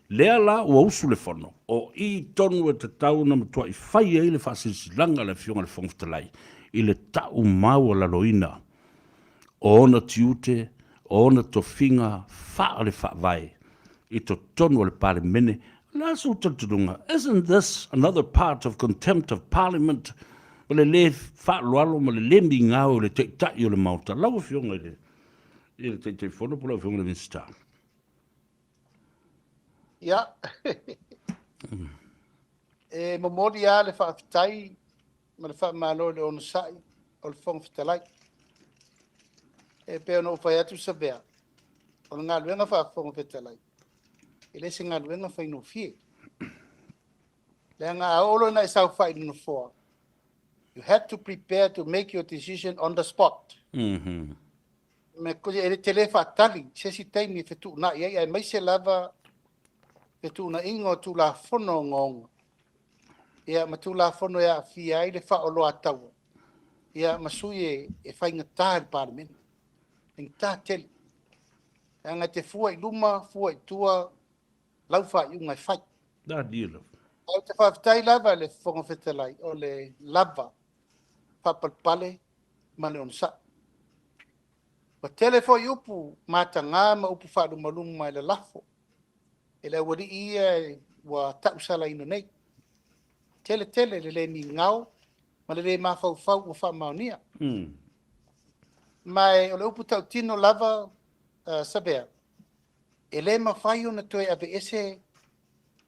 lea la ua usu le fono, o i tonu e tatau ona matuai fai ai le faasilasilaga a le Afioga i le Fofoga Fetalai i le tau maualaloina o ona tiute, o ona tofiga faale-faavae i totonu o le Palemene. O le a sou talitonuga? Isn't this another part of contempt of Parliament? Ma le lē faaaloalo ma le lē migao i le Taitai o le Maota. Lau Afioga i le, i le Taitaifono po o lau Afioga i le Minisita. Ia, e momoli lava le faafetai ma le faamalo i le onosai o le Fofoga Fetalai. E pei ona ou fai atu Savea, o le galuega faa-Fofoga Fetalai, e le se galuega faigofie. Leaga a oo loa ina e saofai i le nofoa, you have to prepare to make your decision on the spot. Me e te le faatali se isi taimi e fetuunai ai, aemaise lava fetuunaiga o Tulafono ogaoga, ia ma Tulafono e aafia ai le faaoloataua, ia ma sui e faigata i le Palemene. Faigata tele. Leaga e te fua i luma, fua i tua, lau faaiuga e fai. Ae ou te faafetai lava i le Fofoga Fetalai o le lava faapalepale ma le onosai. Ua tele foi upu mataga ma upu faalumaluma e lalafo e le aualii ia ua tausalaina nei. Tele tele le le migao ma le le mafaufau ua faamaonia. Ma o le upu tautino lava, Savea, e le mafai ona toe aveese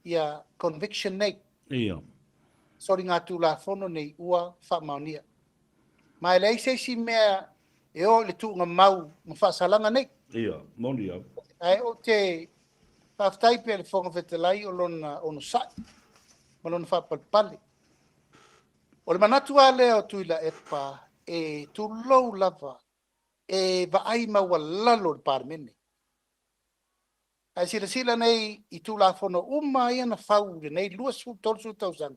ia conviction nei. Ia. Soligatulafono nei ua faamaonia. Ma e leai se isi mea e o i le tuugamau ma faasalaga nei. Ia, moni au. Ae ou te faafetai pea i le Fofoga Fetalai o lona onosai ma lona faapalepale. O le manatu lava lea o Tuilaepa e tulou lava e vaai maualalo le Palemene. Ae silasila nei i Tulafono uma ia na fau i lenei 20, 30 tausaga,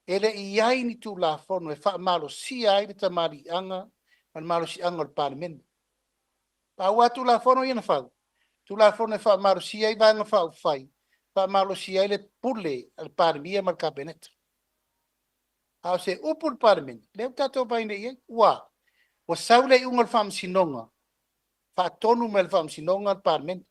e le i i ai ni Tulafono e faamalosia ai le tamaliiaga ma le malosiaga o le Palemene. Pau lava Tulafono ia na fau, Tulafono e faamalosia ai Vaega Faaupufai, faamalosia ai le pule a le Palemia ma le Kapeneta. A o se upu i le Palemene, lea ua tatou vaai nei i ai, ua sau le iuga o le Faamasinoga, faatonu mai e le Faamasinoga le Palemene.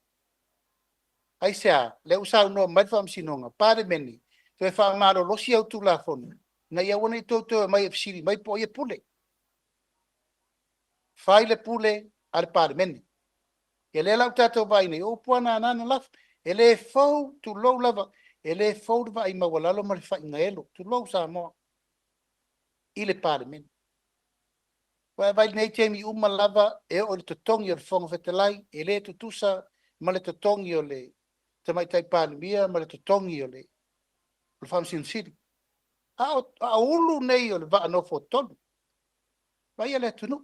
Aisea? Lea ua saunoa mai le Faamasinoga, Palemene, toe faamalolosi au Tulafono, ina ia aua ne i tou toe omai e fesili mai po o ai e pule. Fai le pule a le Palemene. Ia lea la ua tatou vaai nei, o upu lava na na lafo. E le fou, tulou lava, e le fou le vaai maualalo ma le faiga elo, tulou Samoa, i le Palemene. Ua e vaai i lenei taimi uma lava e oo i le totogi o le Fofoga Fetalai, e le tutusa ma le totogi o le Tamaitai Palemia ma le totogi o le Faamasino Sili. A o ulu nei o le vaa nofoatolu, vaaia le atunuu.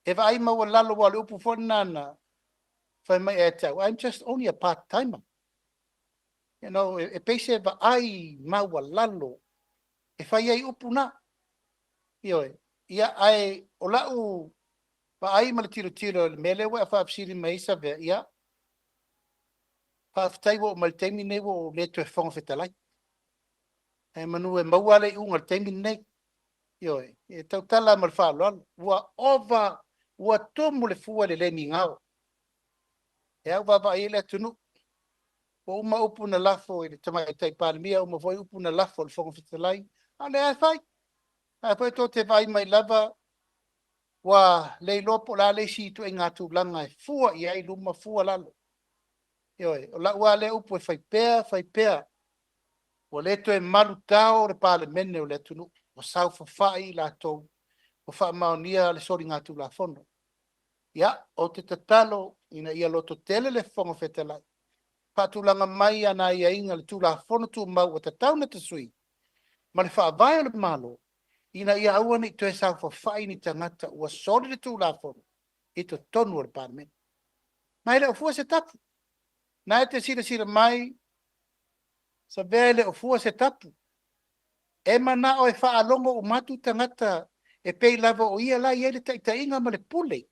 E vaai maualalo, aua o le upu foi lena na fai mai ia te au, I'm just only a part timer. You know, e pei se vaai maualalo e fai ai upu na. Ioe. Ia, ae o lau vaai ma le tilotilo i le mea lea ua e faafesili mai ai Savea, ia, faafetai ua oo mai i le taimi lenei ua ou le toe Fofoga Fetalai. Ae manu e maua le iuga i le taimi lenei. Ioe, e tautala ma le faaaloalo, ua ova, ua tumu le fua i le le migao. E au vaavaai ai le atunuu. Ua uma upu na lafo i le Tamaitai Palemia, uma foi upu na lafo i le Fofoga Fetalai, a o lea lava e fai. Ae foi tou te vaai mai lava, ua le iloa po o le a le isi ituaiga tulaga e fua i ai luma fua lalo. Ioe, o lau lava lea upu e fai pea fai pea, ua le toe malutao le Palemene o le atunuu, ua saofafai i latou ua faamaonia le soligatulafono. Ia, ou te tatalo ina ia lototele le Fofoga Fetalai, faatulaga mai ana aiaiga i le Tulafono Tumau ua tatau ona tasui ma le Faavae o le Malo, ina ia aua ne i toe saofafai ni tagata ua soli le Tulafono i totonu o le Palemene. Ma e le o fua se tapu. Na e te silasila mai, Savea e le o fua se tapu. E manao e faalogo uma atu tagata e pei lava o ia la e i ai le taitaiga ma le pule.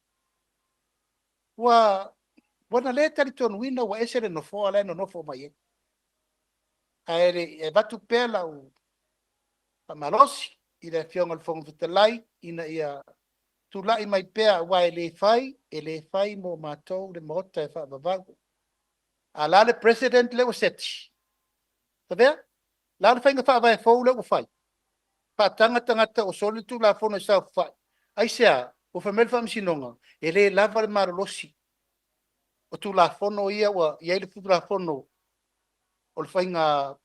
Ua na le talitonuina ua ese le nofoa la e nonofo mai ai. Ae avatu pea lau faamalosi i le Afioga i le Fofoga Fetalai ina ia tulai mai pea, aua e le fai e le fai mo matou le Maota e faavavau. A o le a le precedent lea ua seti? Lavea, o le a le faiga faavae fou lea ua fai? Faataga tagata ua soli le Tulafono e saofafai. Aisea? Ua fai mai le Faamasinoga, e le lava le malolosi o Tulafono ia ua i ai le Tulafono o le Faiga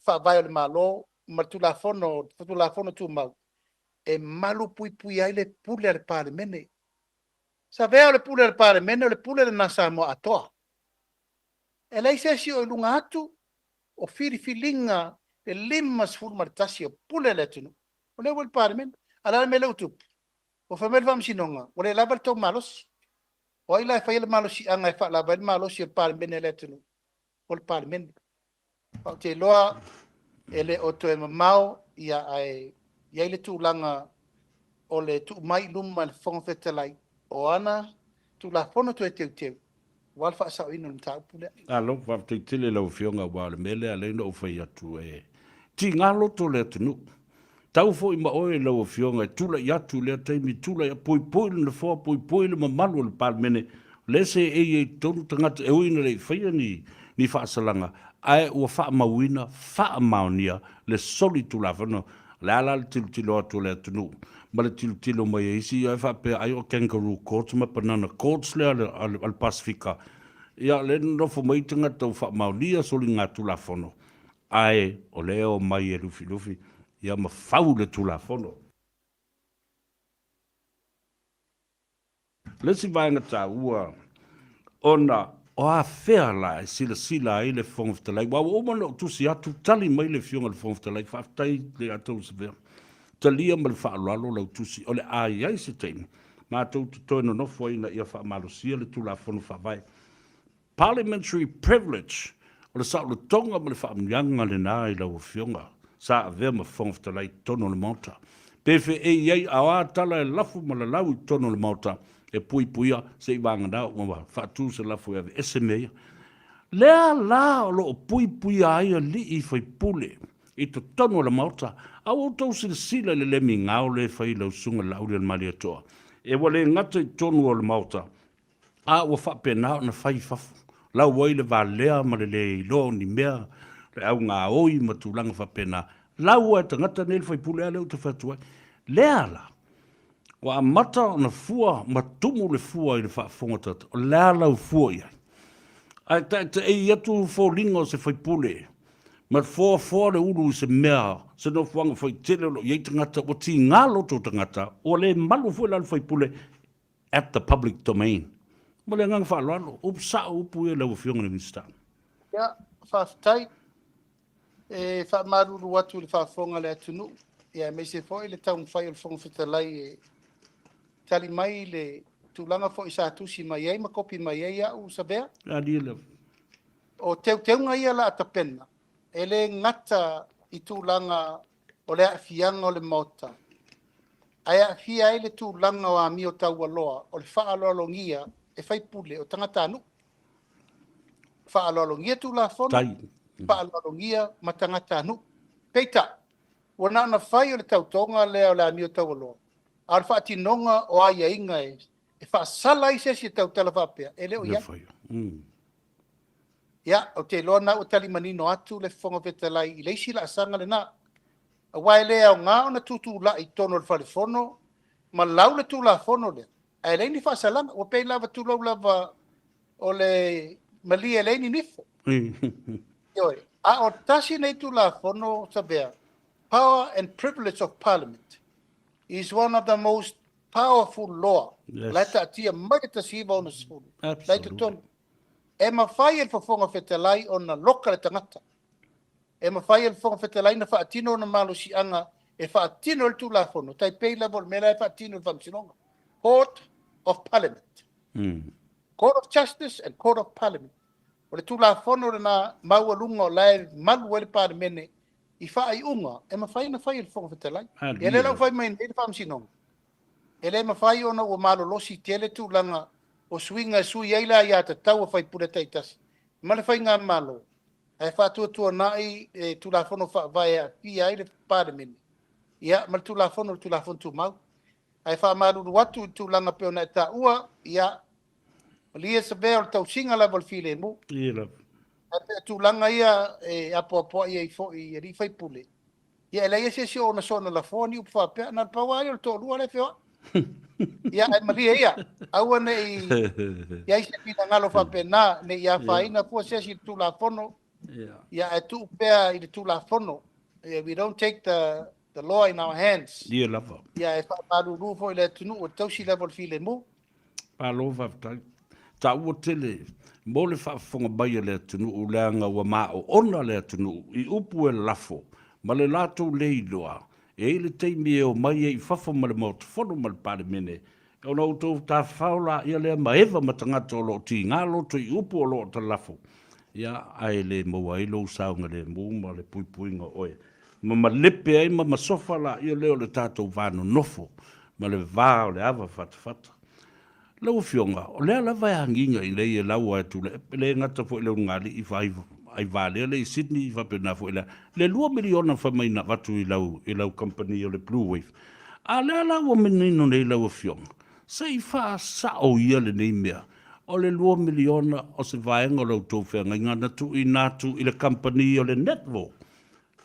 Faavae o le Malo ma le Tulafono, Tulafono Tumau e malupuipuia ai le pule a le Palemene. Savea, o le pule a le Palemene, o le pule lena a Samoa atoa. E leai se isi o i luga atu o filifiliga e 51 o pule a le atunuu, o lea ua i le Palemene. A o le a le mea lea ua tupu? Ua fai mai le Faamasinoga, ua le lava le tou malosi. O ai la e faia le malosiaga e faalava ai le malosi o le Palemene a le atunuu? O le Palemene. Ou te iloa e le o toe mamao, ae i ai le tulaga o le tuu mai i luma e le Fofoga Fetalai o ana Tulafono Toe Teuteu aua le faasaoina o le mataupu lea. Malo, faafetai tele i lau Afioga, aua o le mea lea lea na ou fai atu, e tiga loto le atunuu. Tau foi ma oe lau Afioga e tulai atu i lea taimi, tulai atu, poipoi le Nofoa, poipoi le mamalu o le Palemene, o lea e seei ai i totonu tagata e ui ina le i faia ni, ni faasalaga, ae ua faamauina, faamaonia le solitulafono. O le a la le tilotilo atu o le atunuu ma le tilotilo mai a isi, ia e faapea ai o kangaroo courts ma banana courts lea a le, a le, a le Pasefika. Ia, o lea e nonofo mai tagata ua faamaonia soligatulafono, Ae o lea e omai e lufilufi ia ma fau le Tulafono. O le isi vaega taua, ona o afea la e silasila ai le Fofoga Fetalai, aua ua uma ona ou tusi atu, tali mai le Afioga i le Fofoga Fetalai, faafetai ia te outou, talia ma le faaaloalo lau tusi, o le a i ai se taimi matou te toe nonofo ai ina ia faamalosia le Tulafono Faavae. Parliamentary privilege, o le saolotoga ma le faamanuiaga lena i lau Afioga sa avea ma Fofoga Fetalai i totonu o le Maota. Pe feei ai a o a tala e lafo ma lalau i totonu o le Maota e puipuia se i vagana ua faatu se lafo e aveese mea ia. Lea la o lo o puipuia ai alii faipule i totonu o le Maota. A ua outou silasila i le le migao lea e fai i lau Susuga Laaulialemalietoa e ua le gata i totonu o le Maota A ua faapena ona fai i fafo, lau ai le valea ma le le iloa o ni mea, le augaoi ma tulaga faapena. Lau lava e tagata nei le faipule a lea ou te fai atu ai. Lea la, ua amata ona fua ma tumu le fua i le faafofoga tagata, o le a lau fua i ai? Ae taetaei atu foliga o se faipule ma foafoa le ulu i se mea, se nofoaga faitele o lo o i ai tagata, ua tiga loto tagata, ua le malu foi la le faipule at the public domain. Ma le agaga faaaloalo, upu sao upu ia i lau Afioga i le Minisita. Ia, faafetai. E faamalulu atu i le faafofoga a le atunuu, ia aemaise foi le taumafai o le Fofoga Fetalai e tali mai i le tulaga foi sa tusi mai ai ma kopi mai ai au Savea. Alia le. O teuteuga ia o le a tapena, e le gata i tulaga o le aafiaga o le Maota, ae aafia ai le tulaga o amio taualoa o le faaaloalogia e faipule o tagatanuu. Faaaloalogia Tulafono, faaaloalogia ma tagatanuu. Peitai, ua na ona fai o le tautoga lea o le amio taualoa, a o le faatinoga o aiaiga e faasala ai se isi e tautala faapea, e le o i ai. Ia, ou te iloa na ua tali manino atu le Fofoga Fetalai i le isi laasaga lena. Aua e le aoga ona tutulai i totonu o le Fale Fono ma lau le Tulafono lea, ae leai ni faasalaga. Ua pei lava, tulou lava, o le malie e leai ni nifo. Ioe. A o tasi nei Tulafono, Savea, Power and Privilege of Parliament is one of the most powerful law. Yes. La e taatia mai le 1960. La i totonu. E mafai e le Fofoga Fetalai ona loka le tagata. E mafai e le Fofoga Fetalai ona faatino ona malosiaga e faatino ai le Tulafono, tai pei lava o le mea la e faatino e le Faamasinoga. Court of Parliament. Court of Justice and Court of Parliament. O le Tulafono lena maualuga o la e malu ai le Palemene i faaiuga e mafai ona fai e le Fofoga Fetalai. Ia lea la ua fai mai nei le Faamasinoga, e le mafai ona ua malolosi tele tulaga o suiga e sui ai le aiatatau a faipule taitasi ma le faigamalo, ae faatuatuanai le Tulafono Faavae e aafia ai le Palemene, ia, ma le Tulafono o le Tulafono Tumau. Ae faamalulu atu i le tulaga pei ona e taua, ia, malie Savea o le tausiga lava o le filemu. Ia lava. Ae pei o tulaga ia e apoapoai ai foi i alii faipule, ia e leai se isi o ona soona lafoa ni upu faapea, na o le pau lava ia o le toalua lea e feoai. Ia, ae malie ia, aua ne i i ai se finagalo faapena, ne i afaina fua se isi i le Tulafono, ia ae tuu pea i le Tulafono. We don't take the law in our hands. Ia lava. Ia, e faamalulu foi i le atunuu e tausi lava o le filemu. Malo faafetai. Taua tele mo le faafofoga mai a le atunuu leaga ua maoona le atunuu i upu e lafo ma le latou le iloa. E i ai le taimi e omai ai i fafo ma le Maota Fono ma le Palemene ona outou tafafao laia lea ma eva ma tagata o lo o tiga loto i upu o lo o talafo, ia, ae le maua ai lou saogalemu ma le puipuiga o oe ma malepe ai ma masofa laia lea o le tatou va nonofo ma le va o le ava fatafata. Lau Afioga, o lea lava e agiga i nei e laua e tule, e le gata foi i le ulugalii Aivalea lea i Sydney, faapena foi le, le $2 miliona fai mai na avatu i lau, i lau kamupani o le Blue Wave. A lea la ua manino nei lau Afioga, se i faasao ia lenei mea, o le $2 miliona o se vaega o la outou feagaiga na tuuina atu i le kamupani o le Netball.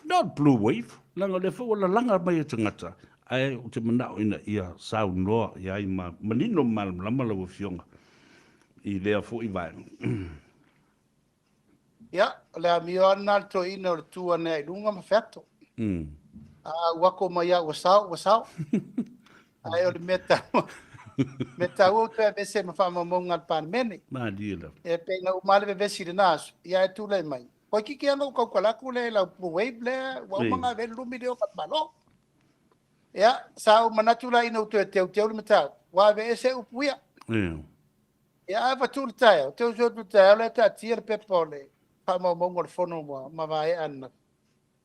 Not Blue Wave, leaga o lea foi ua lalaga mai e tagata, ae ou te manao ina ia saunoa i ai ma manino ma malamalama lau Afioga i lea foi vaega. Ia, o le amio lava lena a le toeaina o le tu ane ai i luga ma feato. A ua ako mai au ua sao, ua sao. Ae o le mea taua, mea taua ua toe aveese ma faamaumauga a le Palemene. Malie lava. E pei na uma lava le vevesi i lena aso, ia ae tulai mai. Toeitiiti lava na ou tautala atu lea i lau Blue Wave lea ua uma ona ave ai le $2 miliona a le Malo. Ia, sa ou manatu la ina ua toe teuteu le mataupu, ua aveese upu ia. Ia, ae avatu le taeao, te usu atu le taeao lea taatia le pepa o le faamaumauga o le fono ua mavaea ananafi.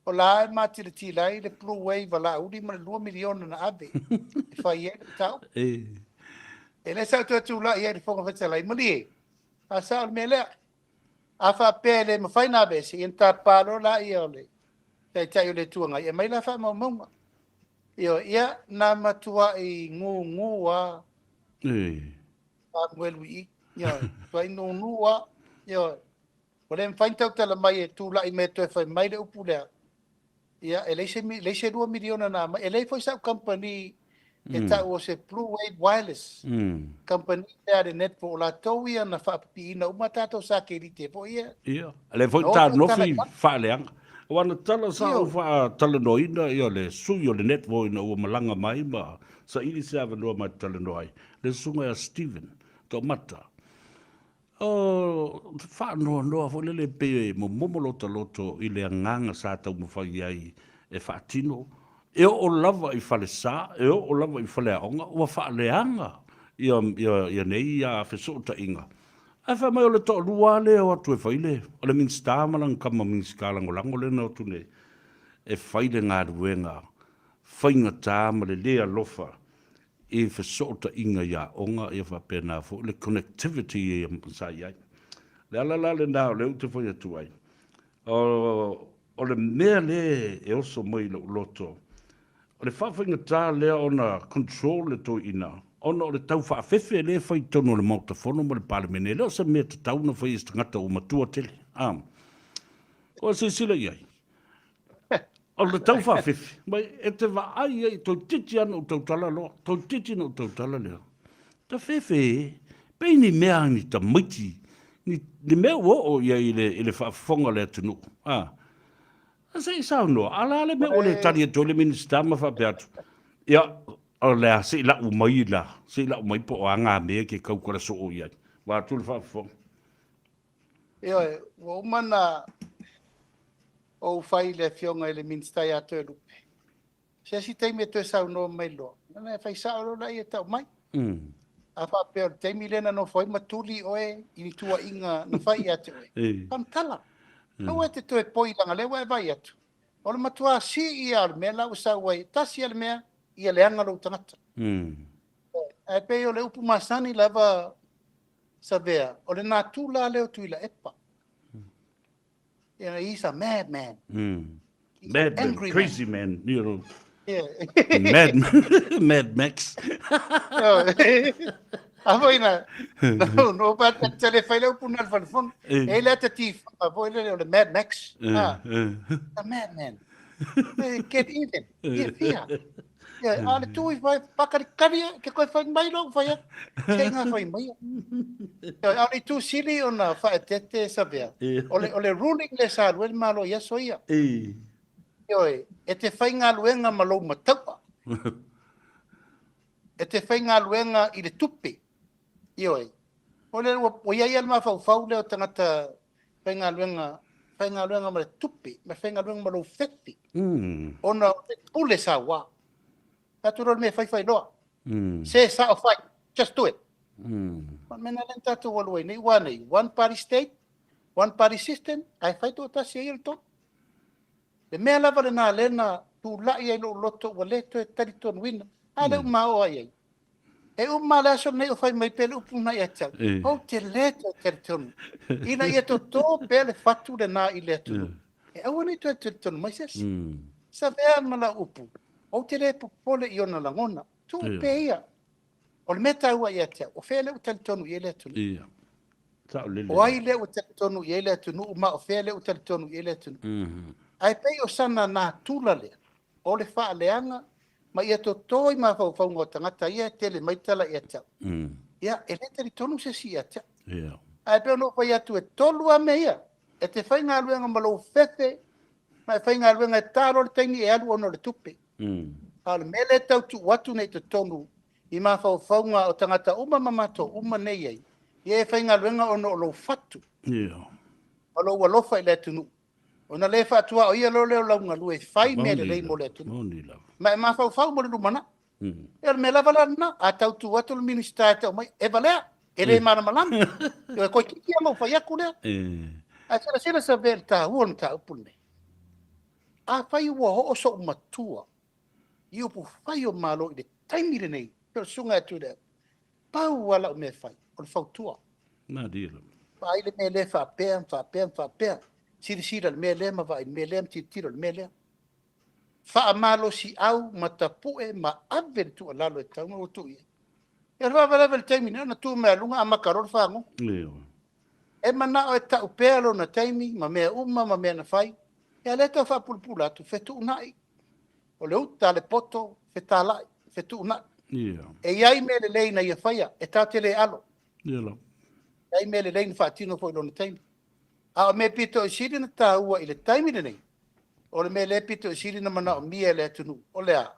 O la e matilatila ai le Blue Wave a Laauli ma le $2 miliona na ave e fai ai le mataupu. E le sa ou toe tulai ai i le Fofoga Fetalai, malie, faasao le mea lea. A faapea e le mafai ona aveese, ia ona tapa loa lea o le Taitai o le Itu Agai e aumai la faamaumauga. Ioe, ia na matuai gugu lava Samuelu i i. Ioe, matuai gugu lava. Ioe, ua le mafai ona tautala mai e tulai mai e toe fai mai le upu lea. Ia, e leai se, leai se $2 miliona na aumai. E leai foi sau kamupani e tau o se Blue Wave Wireless. Kamupani lea a le netball, o latou ia na faapipiina uma tatou sakelite foi ia. Ia, lea foi Na ta o tala nofi i lalo. faaleaga. Aua na tala sa ou Ioe. faatalanoaina ia le sui o le netball ina ua malaga mai ma saili se avanoa ma te talanoa ai, le susuga ia Steven Toomata. O faanoanoa foi lele pei e momomo lota loto i le agaga sa taumafai ai e faatino, e oo lava i falesa, e oo lava i faleaoga, ua faaleaga ia, ia, ia nei ia fesootaiga. Ae fai mai o le toalua lava lea e o atu e fai le, o le Minisita ma lana tama Minisita Lagolago lea na o atu nei e fai le galuega faigata ma le le alofa i fesootaiga i aoga ia faapena foi le connectivity ia sa i ai. Le ala la lena o lea ou te fai atu ai, o le mea lea e oso mai i lou loto, o le faafaigata lea ona control le toeaina, ona o le tau faafefe lea e fai i totonu o le Maota Fono ma le Palemene, e le o se mea tatau ona fai e se tagata ua matua tele. A. Ua silasila i ai. O le tau faafefe, mai e te vaai ai, toeitiiti lava na ou tautala loa, toeitiiti na ou tautala lea. Ta fefe e, pei ni mea a ni tamaiti, ni, ni mea ua oo i ai i le, i le faafofoga a le atunuu. A, a se i saunoa, a la le mea ua le tali atu ai le Minisita ma faapea atu, ia, o le a se i lau mai la, se i lau mai po o a ngā mea ke kaukala soo i ai. Vaeatu le faafofoga. Ioe, ua uma na ou fai i le Afioga i le Minisita ia Toelupe, se isi taimi e toe saunoa mai loa, ona e fai sao loa lea e tau mai. A faapea o le taimi lea na nofo ai ma tuli oe i ni tuuaiga na fai ia te oe, faamatala. Aua e te toe poi leaga lea ua e vaai atu, o le matua sii lava o le mea la ua sau ai, tasi lava le mea, ia leaga lou tagata. Ae pei o le upu masani lava Savea, o le natura lea o Tuilaepa. You know, he's a mad man. He's mad man, angry crazy man, man you know. Yeah. mad, Mad Max. A foi na, no, no pa te le fai le upu na le falefono. E le te tiwha, foi le o le Mad Max. Ah, a mad man. Get even. Ia fia. Ia, a le tū i whai, pakalikari, ke koe whai mai lou whai atu. Te ngā whai mai. Ia, a le tū sili o na whaetete sawea. O le, o le ruling le sa lue malo ia so ia. Ioe, e te whai ngā luenga ma lou mataua. E te whai ngā luenga i le tupe. Ioe. O le, ua ia ia le mafaufau lea o tagata faigaluega, faigaluega ma le tupe, ma faigaluega ma lou fefe, ona o le pule sauā. Tatou loa le mea e faifai loa. Se sao fai, just do it. O le mea lena lea na tatou alu ai nei, ua nei, one party state, one party system, ae fai toatasi e ia le tonu. Le mea lava lena lea na tulai ai lou loto ua le toe talitonuina, a lea ua maoa i ai. E uma le aso lenei o fai mai pea le upu lena ia te au. Ou te le toe talitonu. Ina ia totō pea le fatu lena i le atunuu. E aua ne i toe talitonu mai se isi. Savea ma lau upu, ou te le popole i ona lagona. Tuu pea ia. O le mea taua ia te au, o fea lea ua talitonu i ai le atunuu? O ai lea ua talitonu i ai le atunuu ma o fea lea ua talitonu i ai le atunuu? Ae pei o sana natura lea, o le faaleaga ma ia toto i mafaufauga o tagata ia e tele mai tala ia te au. Ia, e le talitonu se isi ia te au. Ae pei ona ou fai atu e tolu lava mea ia, e te faigaluega ma lou fefe, ma e faigaluega e ta loa le taimi e alu ona o le tupe. A o le mea lea e tau tuu atu nei i totonu i mafaufauga o tagata uma ma matou uma nei ai, ia e faigaluega ona o lou fatu ma lou alofa i le atunuu. Ona le faatuaoia loa lea o lau galue e fai mea lelei mo le atunuu. Ma e mafaufau mo le lumanai. Ia o le mea lava la lena, a tau tu atu le Minisita e tau mai, e valea, e le malamalama. Ia toeitiiti lava ma ou fai atu lea. Ae silasila Savea i le taua o le mataupu lenei. Afai ua oo sou matua i upufai o Malo i le taimi lenei, pei o le susuga ia Tuilaepa, pau lava lau mea e fai, o le fautua. Vaai le mea lea faapea, ma faapea, ma faapea. Silasila i le mea lea ma vaai i le mea lea ma tilotilo i le mea lea. Faamalosiau ma tapue ma ave le tuualalo e tatau ona ua tuu i ai. Ia o le faalavelave i le taimi nei ona tu mai lava i luga amata loa le fagogo. E manao e tau pea lona taimi ma mea uma ma mea na fai, ia lea e tau faapulapula atu, fetuunai. O le uta a le poto, fetalai, fetuunai. E i ai mea lelei na ia faia, e tatou te le alo. E i ai mea lelei na faatino foi i lona taimi. A o mea pito i sili ona taua i le taimi lenei, o le mea lea pito i sili ona manaomia e le atunuu, o le a?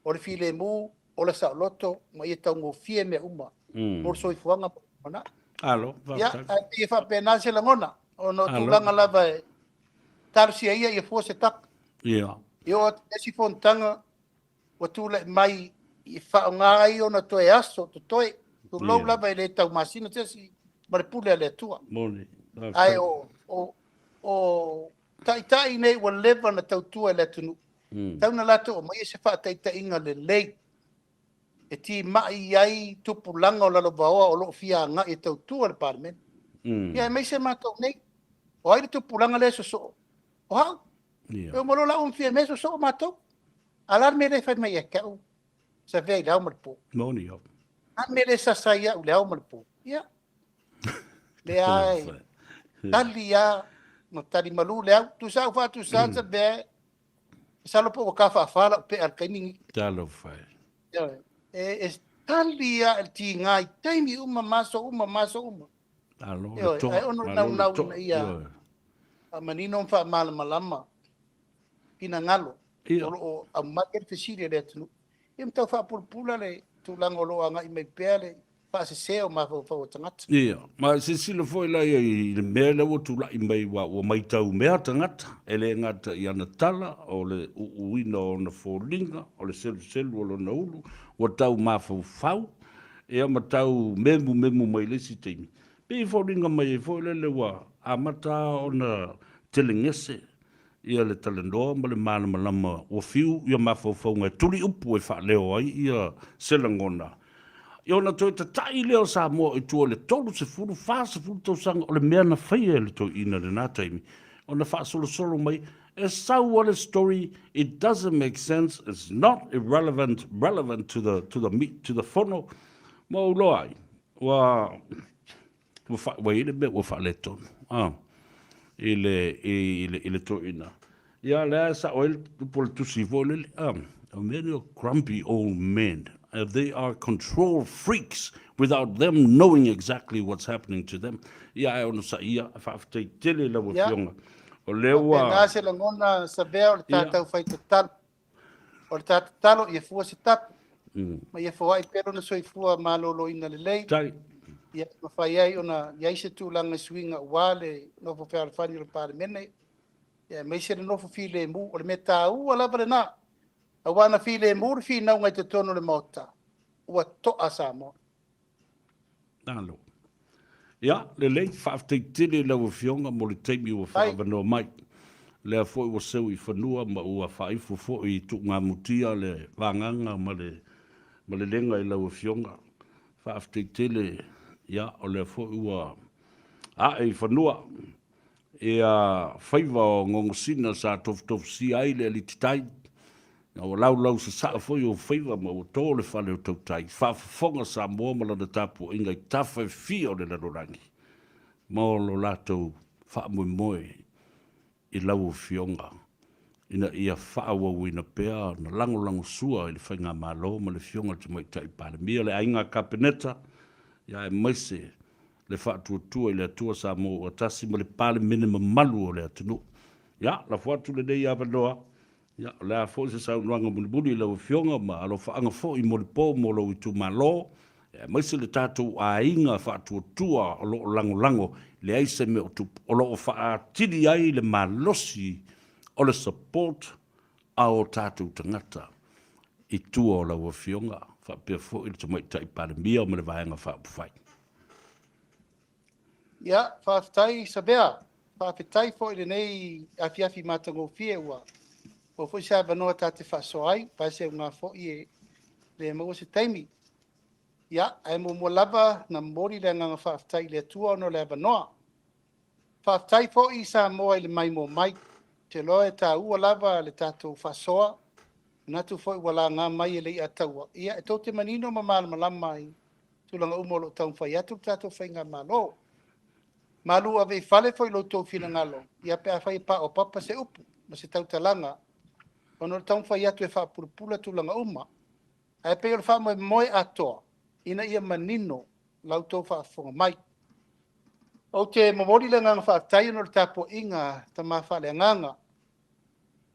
O le filemu, ola saoloto ma ia taugofie mea uma mo le soifuaga ma le lumanai. Alo, Ia, faafetai. ae pei e faapena se lagona, ona o Alo. tulaga lava e talosia ia ia fua se tapu. Ia. I oo atu i le isi fonotaga ua tulai mai i faaaoga ai ona toe aso totoe, tulou Ia. lava e le taumasina se isi ma le pule a le Atua. Moni. Ae Faafetai. o, o, o taitai nei ua leva ona tautua i le atunuu, Tau na latou aumaia se faataitaiga lelei e timai ai tupulaga o lalovaoa o lo o fia agai e tautua le Palemene. Ia aemaise matou nei. O ai le tupulaga lea e sosoo? O au. E uma loa la ua fia mea sosoo matou. A o le a le mea lea e fai mai ia te au? Savea i le ao ma le po. Moni au. A le mea lea e sasa ai au i le ao ma le po? Ia. Leai. Tali lava ma tali malu le au. Tusa au faatusa Savea, masalo po ua ka faafa lau pea i le taimi lenei. Talofa e. Ioe. E tali lava i le tiga i taimi uma ma aso uma ma aso uma. Malo le Ioe, toa, ae ono malo le naunau toa. ina ia Ioe. faamanino ma faamalamalama finagalo Ia. o lo o aumai ai le fesili a le atunuu. Ia ma tau faapulapula le tulaga o lo o agai mai pea le faasese o mafaufau o tagata. Ia, ma silasila foi la ia i le mea lea ua tulai mai aua ua matau mea tagata, e le gata i ana tala, o le uuina o ona foliga, o le seluselu o lona ulu, ua tau mafaufau, ia ma tau memumemu mai i le isi taimi. Pei e foliga mai ai foi lele ua amata ona telegese ia le talanoa ma le malamalama ua fiu ia mafaufauga e tuli upu e faaleo ai ia se lagona. Ia ona toe tata'i lea o Samoa i tua i le 30, 40 tausaga o le mea na faia e le toeaina i lena taimi, ona faasolosolo mai, e sau lava le story, it doesn't make sense, it's not irrelevant, relevant to the, to the, to the fono, ma ou iloa ai, ua, Ua fa, ua i ai le mea ua faaletonu, a, i le, i le, i le toeaina. Ia, lea e sao ai le upu o le tusi foi lele, a, o mea nei o grumpy old men, they are control freaks without them knowing exactly what's happening to them. Ia, ae onosai ia, faafetai tele i lau Ia, Afioga. O lea ua. faapena se lagona Savea o le Ia. ta taufai tatalo. O le ta tatalo ia fua se tapu, ma ia foai pea lona soifua maloloina lelei, Tai. ia mafai ai ona i ai se tulaga i suiga aua le nofo fealofani o le Palemene, ia aemaise le nofo filemu. O le mea taua lava lena, aua ana filemu le finauga i totonu o le Maota, ua to'a Samoa. Malo. Ia, lelei, faafetai tele i lau Afioga mo le taimi ua faaavanoa mai. Lea foi ua seu i fanua ma ua faaifo foi i tuugamutia le vagaga ma le ma le lega i lau Afioga. Faafetai tele, ia, o lea foi ua ae i fanua Ia faiva o gogosina sa tofutofusia ai le alititai, a ua laulau sasaa foi ou faiva ma ua to le fale o tautai, faafofoga Samoa ma lana tapuaiga i tafa e fia o le lalolagi mo lo latou faamoemoe i lau Afioga ina ia faaauauina pea ona lagolagosua i le Faigamalo ma le Afioga i le Tamaitai Palemia, le Aiga Kapeneta, ia aemaise le faatuatua i le Atua Samoa ua tasi ma le Palemene mamalu o le atunuu. Ia, lafo atu lenei avanoa, ia, o le a foi se saunoaga mulimuli i lau Afioga ma alofaaga foi mo le po mo lou itumalo, aemaise le tatou aiga faatuatua o lo o lagolago, leai se mea o tupu, o lo o faaatili ai le malosi o le support a o tatou tagata i tua o lau Afioga faapea foi le Tamaitai Palemia ma le Vaega Faaupufai. Ia, faafetai Savea. Faafetai foi i lenei afiafi matagofie ua maua foi se avanoa ta te faasoa ai, vaeseuga foi e le maua se taimi. Ia, ae muamua lava na momoli le agaga faafetai i le Atua ona o le avanoa. Faafetai foi Samoa i le maimoa mai. Ou te iloa e taua lava le tatou faasoa, manatu foi ua laga mai e Leiataua, ia e tou te manino ma malamalama i tulaga uma o lo o taumafai atu le tatou Faigamalo. Malu ave i fale foi lo outou finagalo, ia pe afai e paopapa se upu ma se tautalaga, ona o le taumafai atu e faapulapula tulaga uma. Ae pei o le faamoemoe atoa ina ia manino la outou faafofoga mai. Ou te momoli le agaga faafetai ona o le tapuaiga a tama faaleagaga,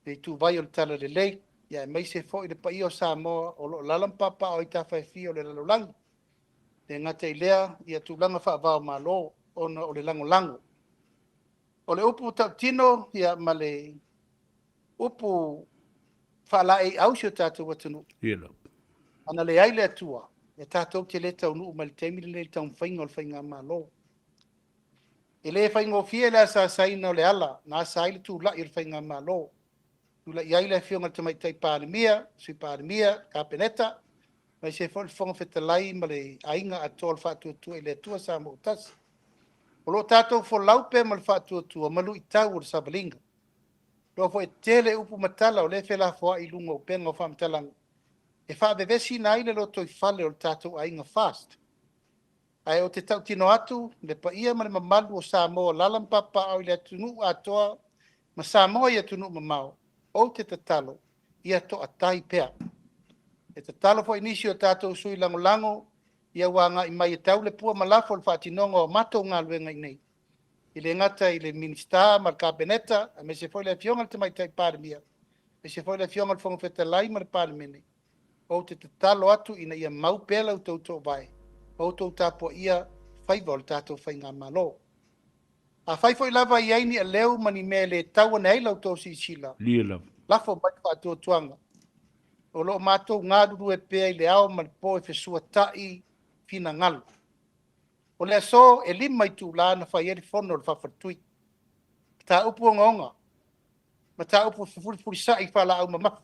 le ituvai o le Talalelei, ia aemaise foi le paia o Samoa o lo o alaala ma papaaao i tafa e fia o le lalolagi. E le gata i lea, ia tulaga faava-o-Malo ona o le lagolago. O le upu tautino ia ma le upu faalaeiau i si o tatou atunuu, ana leai le Atua, ia tatou te le taunuu mai i le taimi lenei i le taumafaiga o le Faigamalo. E le faigofie le asaasaina o le ala na asa ai le tulai o le Faigamalo. Tulai ai le Afioga i le Tamaitai Palemia, Sui Palemia, Kapeneta, aemaise foi le Fofoga Fetalai ma le aiga atoa o le Faatuatua i le Atua Samoa ua Tasi. O lo o tatou folau pea ma le faatuatua ma luitau o le savaliga. Iloa foi e tele upu ma tala o lea e felafoai i luga o upega o faamatalaga e faavevesiina ai le lotoifale o le tatou aiga FAST. Ae ou te tautino atu, le paia ma le mamalu o Samoa o alaala ma papaaao i le atunuu atoa ma Samoa i atunuu mamao, ou te tatalo, ia toatai pea. E tatalo foi i nisi o tatou sui lagolago ia ua agai mai e tau le pua ma lafo i le faatinoga o a matou galuega i inei, e le gata i le Minisita ma le Kapeneta, aemaise foi le Afioga i le Tamaitai Palemia, aemaise foi le Afioga i le Fofoga Fetalai ma le Palemene. Ou te tatalo atu ina ia mau pea la outou toovae ma outou tapuaia faiva o le tatou faigamalo. Afai foi lava e i ai ni aleu ma ni mea e le tau ane ai la outou silasila, lafo mai le faatuatuaga. O lo o matou galulue pea i le ao ma le po e fesuata'i finagalo. O le aso e 5 itula na fai ai le fono a le faafaletui. Mataupu ogaoga, mataupu fefulifulisai faalaau mamafa,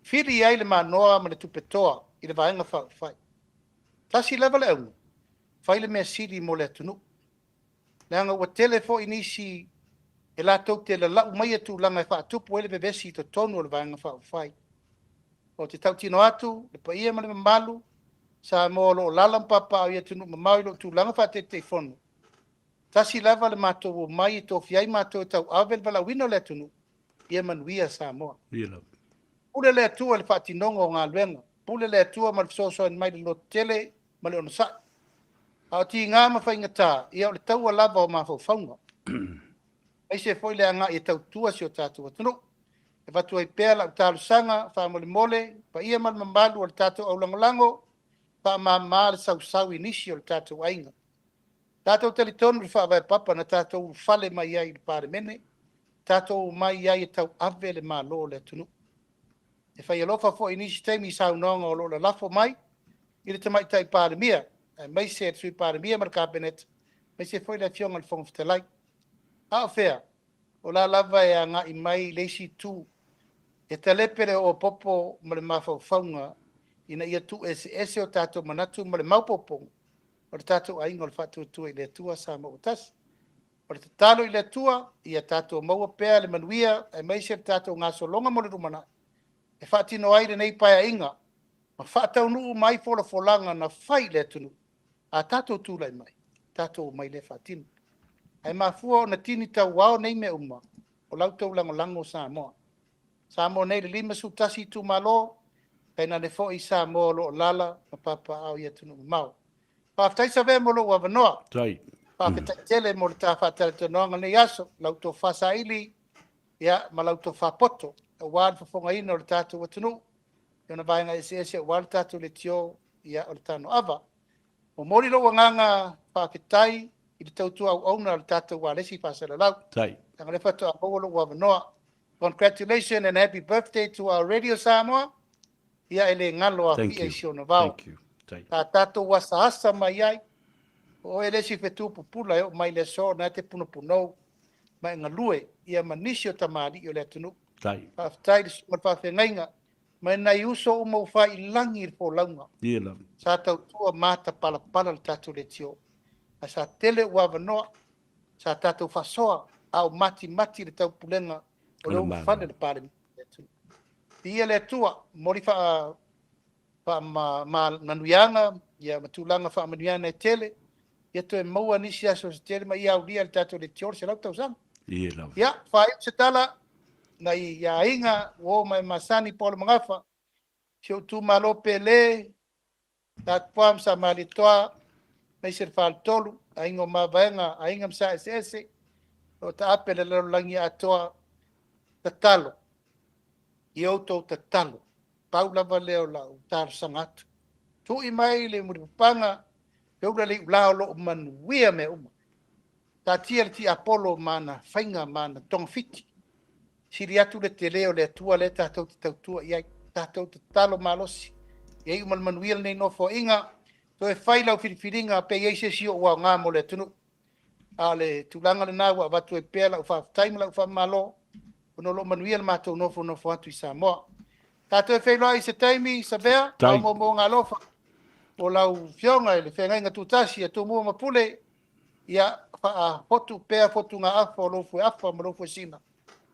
fili ai le manoa ma le tupetoa i le Vaega Faaupufai. Tasi lava le auga, fai le mea sili mo le atunuu. Leaga ua tele foi nisi e latou te lalau maia tulaga e faatupu ai le vevesi i totonu o le Vaega Faaupufai. Ou te tautino atu le paia ma le mamalu Samoa o lo o alaala ma papaaao i atunuu mamao i lou tulaga faa-Taitaifono. Tasi lava le matou omai e tofia ai matou e tauave le valaauina o le atunuu, ia manuia Samoa. Pule le Atua i le faatinoga o galuega, pule le Atua ma le fesoasoani mai i le lototele ma le onosai. A o tiga ma faigata, ia o le taua lava o mafaufauga, aemaise foi le agai e tautua si o tatou atunuu. E avatu ai pea lau talosaga faamolemole, paia ma le mamalu o le tatou aulagolago, faamama le sausau i nisi o le tatou aiga. Tatou talitonu i le faavae papa na tatou ulufale mai ai i le Palemene, tatou omai ai e tauave le Malo o le atunuu. E fai alofa foi i nisi taimi i saunoaga o lo o lalafo mai i le Tamaitai Palemia, aemaise le Sui Palemia ma le Kapeneta, aemaise foi le Afioga i le Fofoga Fetalai. A o fea, o la lava e agai mai le isi itu e talepe le oopopo ma le mafaufauga ina ia tuueseese o tatou manatu ma le maopoopoga o le tatou aiga o le Faatuatua i le Atua Samoa ua Tasi. O le tatalo i le Atua, ia tatou maua pea le manuia aemaise le tatou gasologa mo le lumanai e faatino ai lenei paeaiga ma faataunuu mai folafolaga na fai i le atunuu. A tatou tulai mai, tatou omai lea faatino. Ae mafua ona tini tauao nei mea uma, o la outou lagolago Samoa. Samoa nei le 51 itumalo, tainane foi Samoa o lo o alaala ma papaaao i atunuu mamao. Faafetai Savea mo lou avanoa. Faafetai tele mo le ta faatalatalanoaga i lenei aso, lau tofa saili ia, ma lau tofa poto, aua le fofogaina o le tatou atunuu i ona vaega eseese aua le tatou leitio ia, o le tanoava. Momoli lou agaga faafetai i le tautua auauna a le tatou ualesi faasalalau. Leaga o lea faatoa maua lou avanoa. Congratulations and happy birthday to our Radio Samoa. Ia e le galo Thank afia i you. si ona vao. Thank you. Sa tatou asaasa mai ai. O oe le isi fetu pupula e oo mai le aso na te punopunou ma e galue ia ma nisi o tamalii o le atunuu. Faafetai le susuga i le faafeagaiga ma nai uso uma ua fai i lagi i le folauga. Sa tautua matapalapala le tatou leitio. Ae sa tele ou avanoa, sa tatou faasoa, a o matimati le taupulega o O le le ulufale Malo. le Palemene. Viia le Atua, momoli faamanuiaga ia ma tulaga faamanuiaga e tele, ia toe maua nisi aso se tele ma ia aulia le tatou leitio le 100 tausaga. Ia, faaiu se tala, nai aiga, uo ma e masani Paolo Magafa, si ou itumalo pele, Satupua ma Samalietoa, aemaise le faletolu, aiga o Mavaega, aiga ma sa eseese, o taape le lalolagi atoa, tatalo, ia outou tatalo, pau lava lea o lau talosaga atu. Tui mai le mulipapaga, feula le iulā o lo o manuia mea uma. Taatia le tiapolo ma ana faiga ma ana togafiti. Sili atu le tele o le Atua lea tatou te tautua i ai. Tatou tatalo malosi. Ia iu ma le manuia lenei nofoaiga. Toe fai lau filifiliga pe i ai se isi ou aoga mo le atunuu. A o le tulaga lena ua avatu ai pea lau faafetai ma lau faamalo, ona o lo o manuia le matou nofonofo atu i Samoa. Tatou feiloai i se taimi, Savea, faamoomooga alofa o lau afioga i le feagaiga tutasi a Tumua ma Pule, ia faafotu pea fotugaafa o lou fueafa ma lou fuesina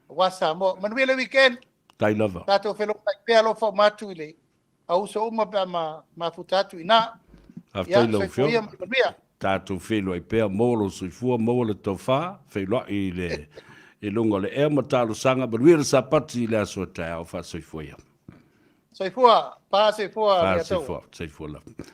aua Samoa. Manuia le weekend. Tai lava. Tatou feiloai pea, alofa uma atu i le auuso uma pe a mafuta atu i ina. Faafetai i lau Afioga. Tatou feiloai pea, maua lou soifua, maua le tofa, feiloai i le i luga o le ea ma talosaga, manuia le Sapati i le aso a taeao, faasoifua ia. Soifua, pa soifua. Pa soifua, soifua lava.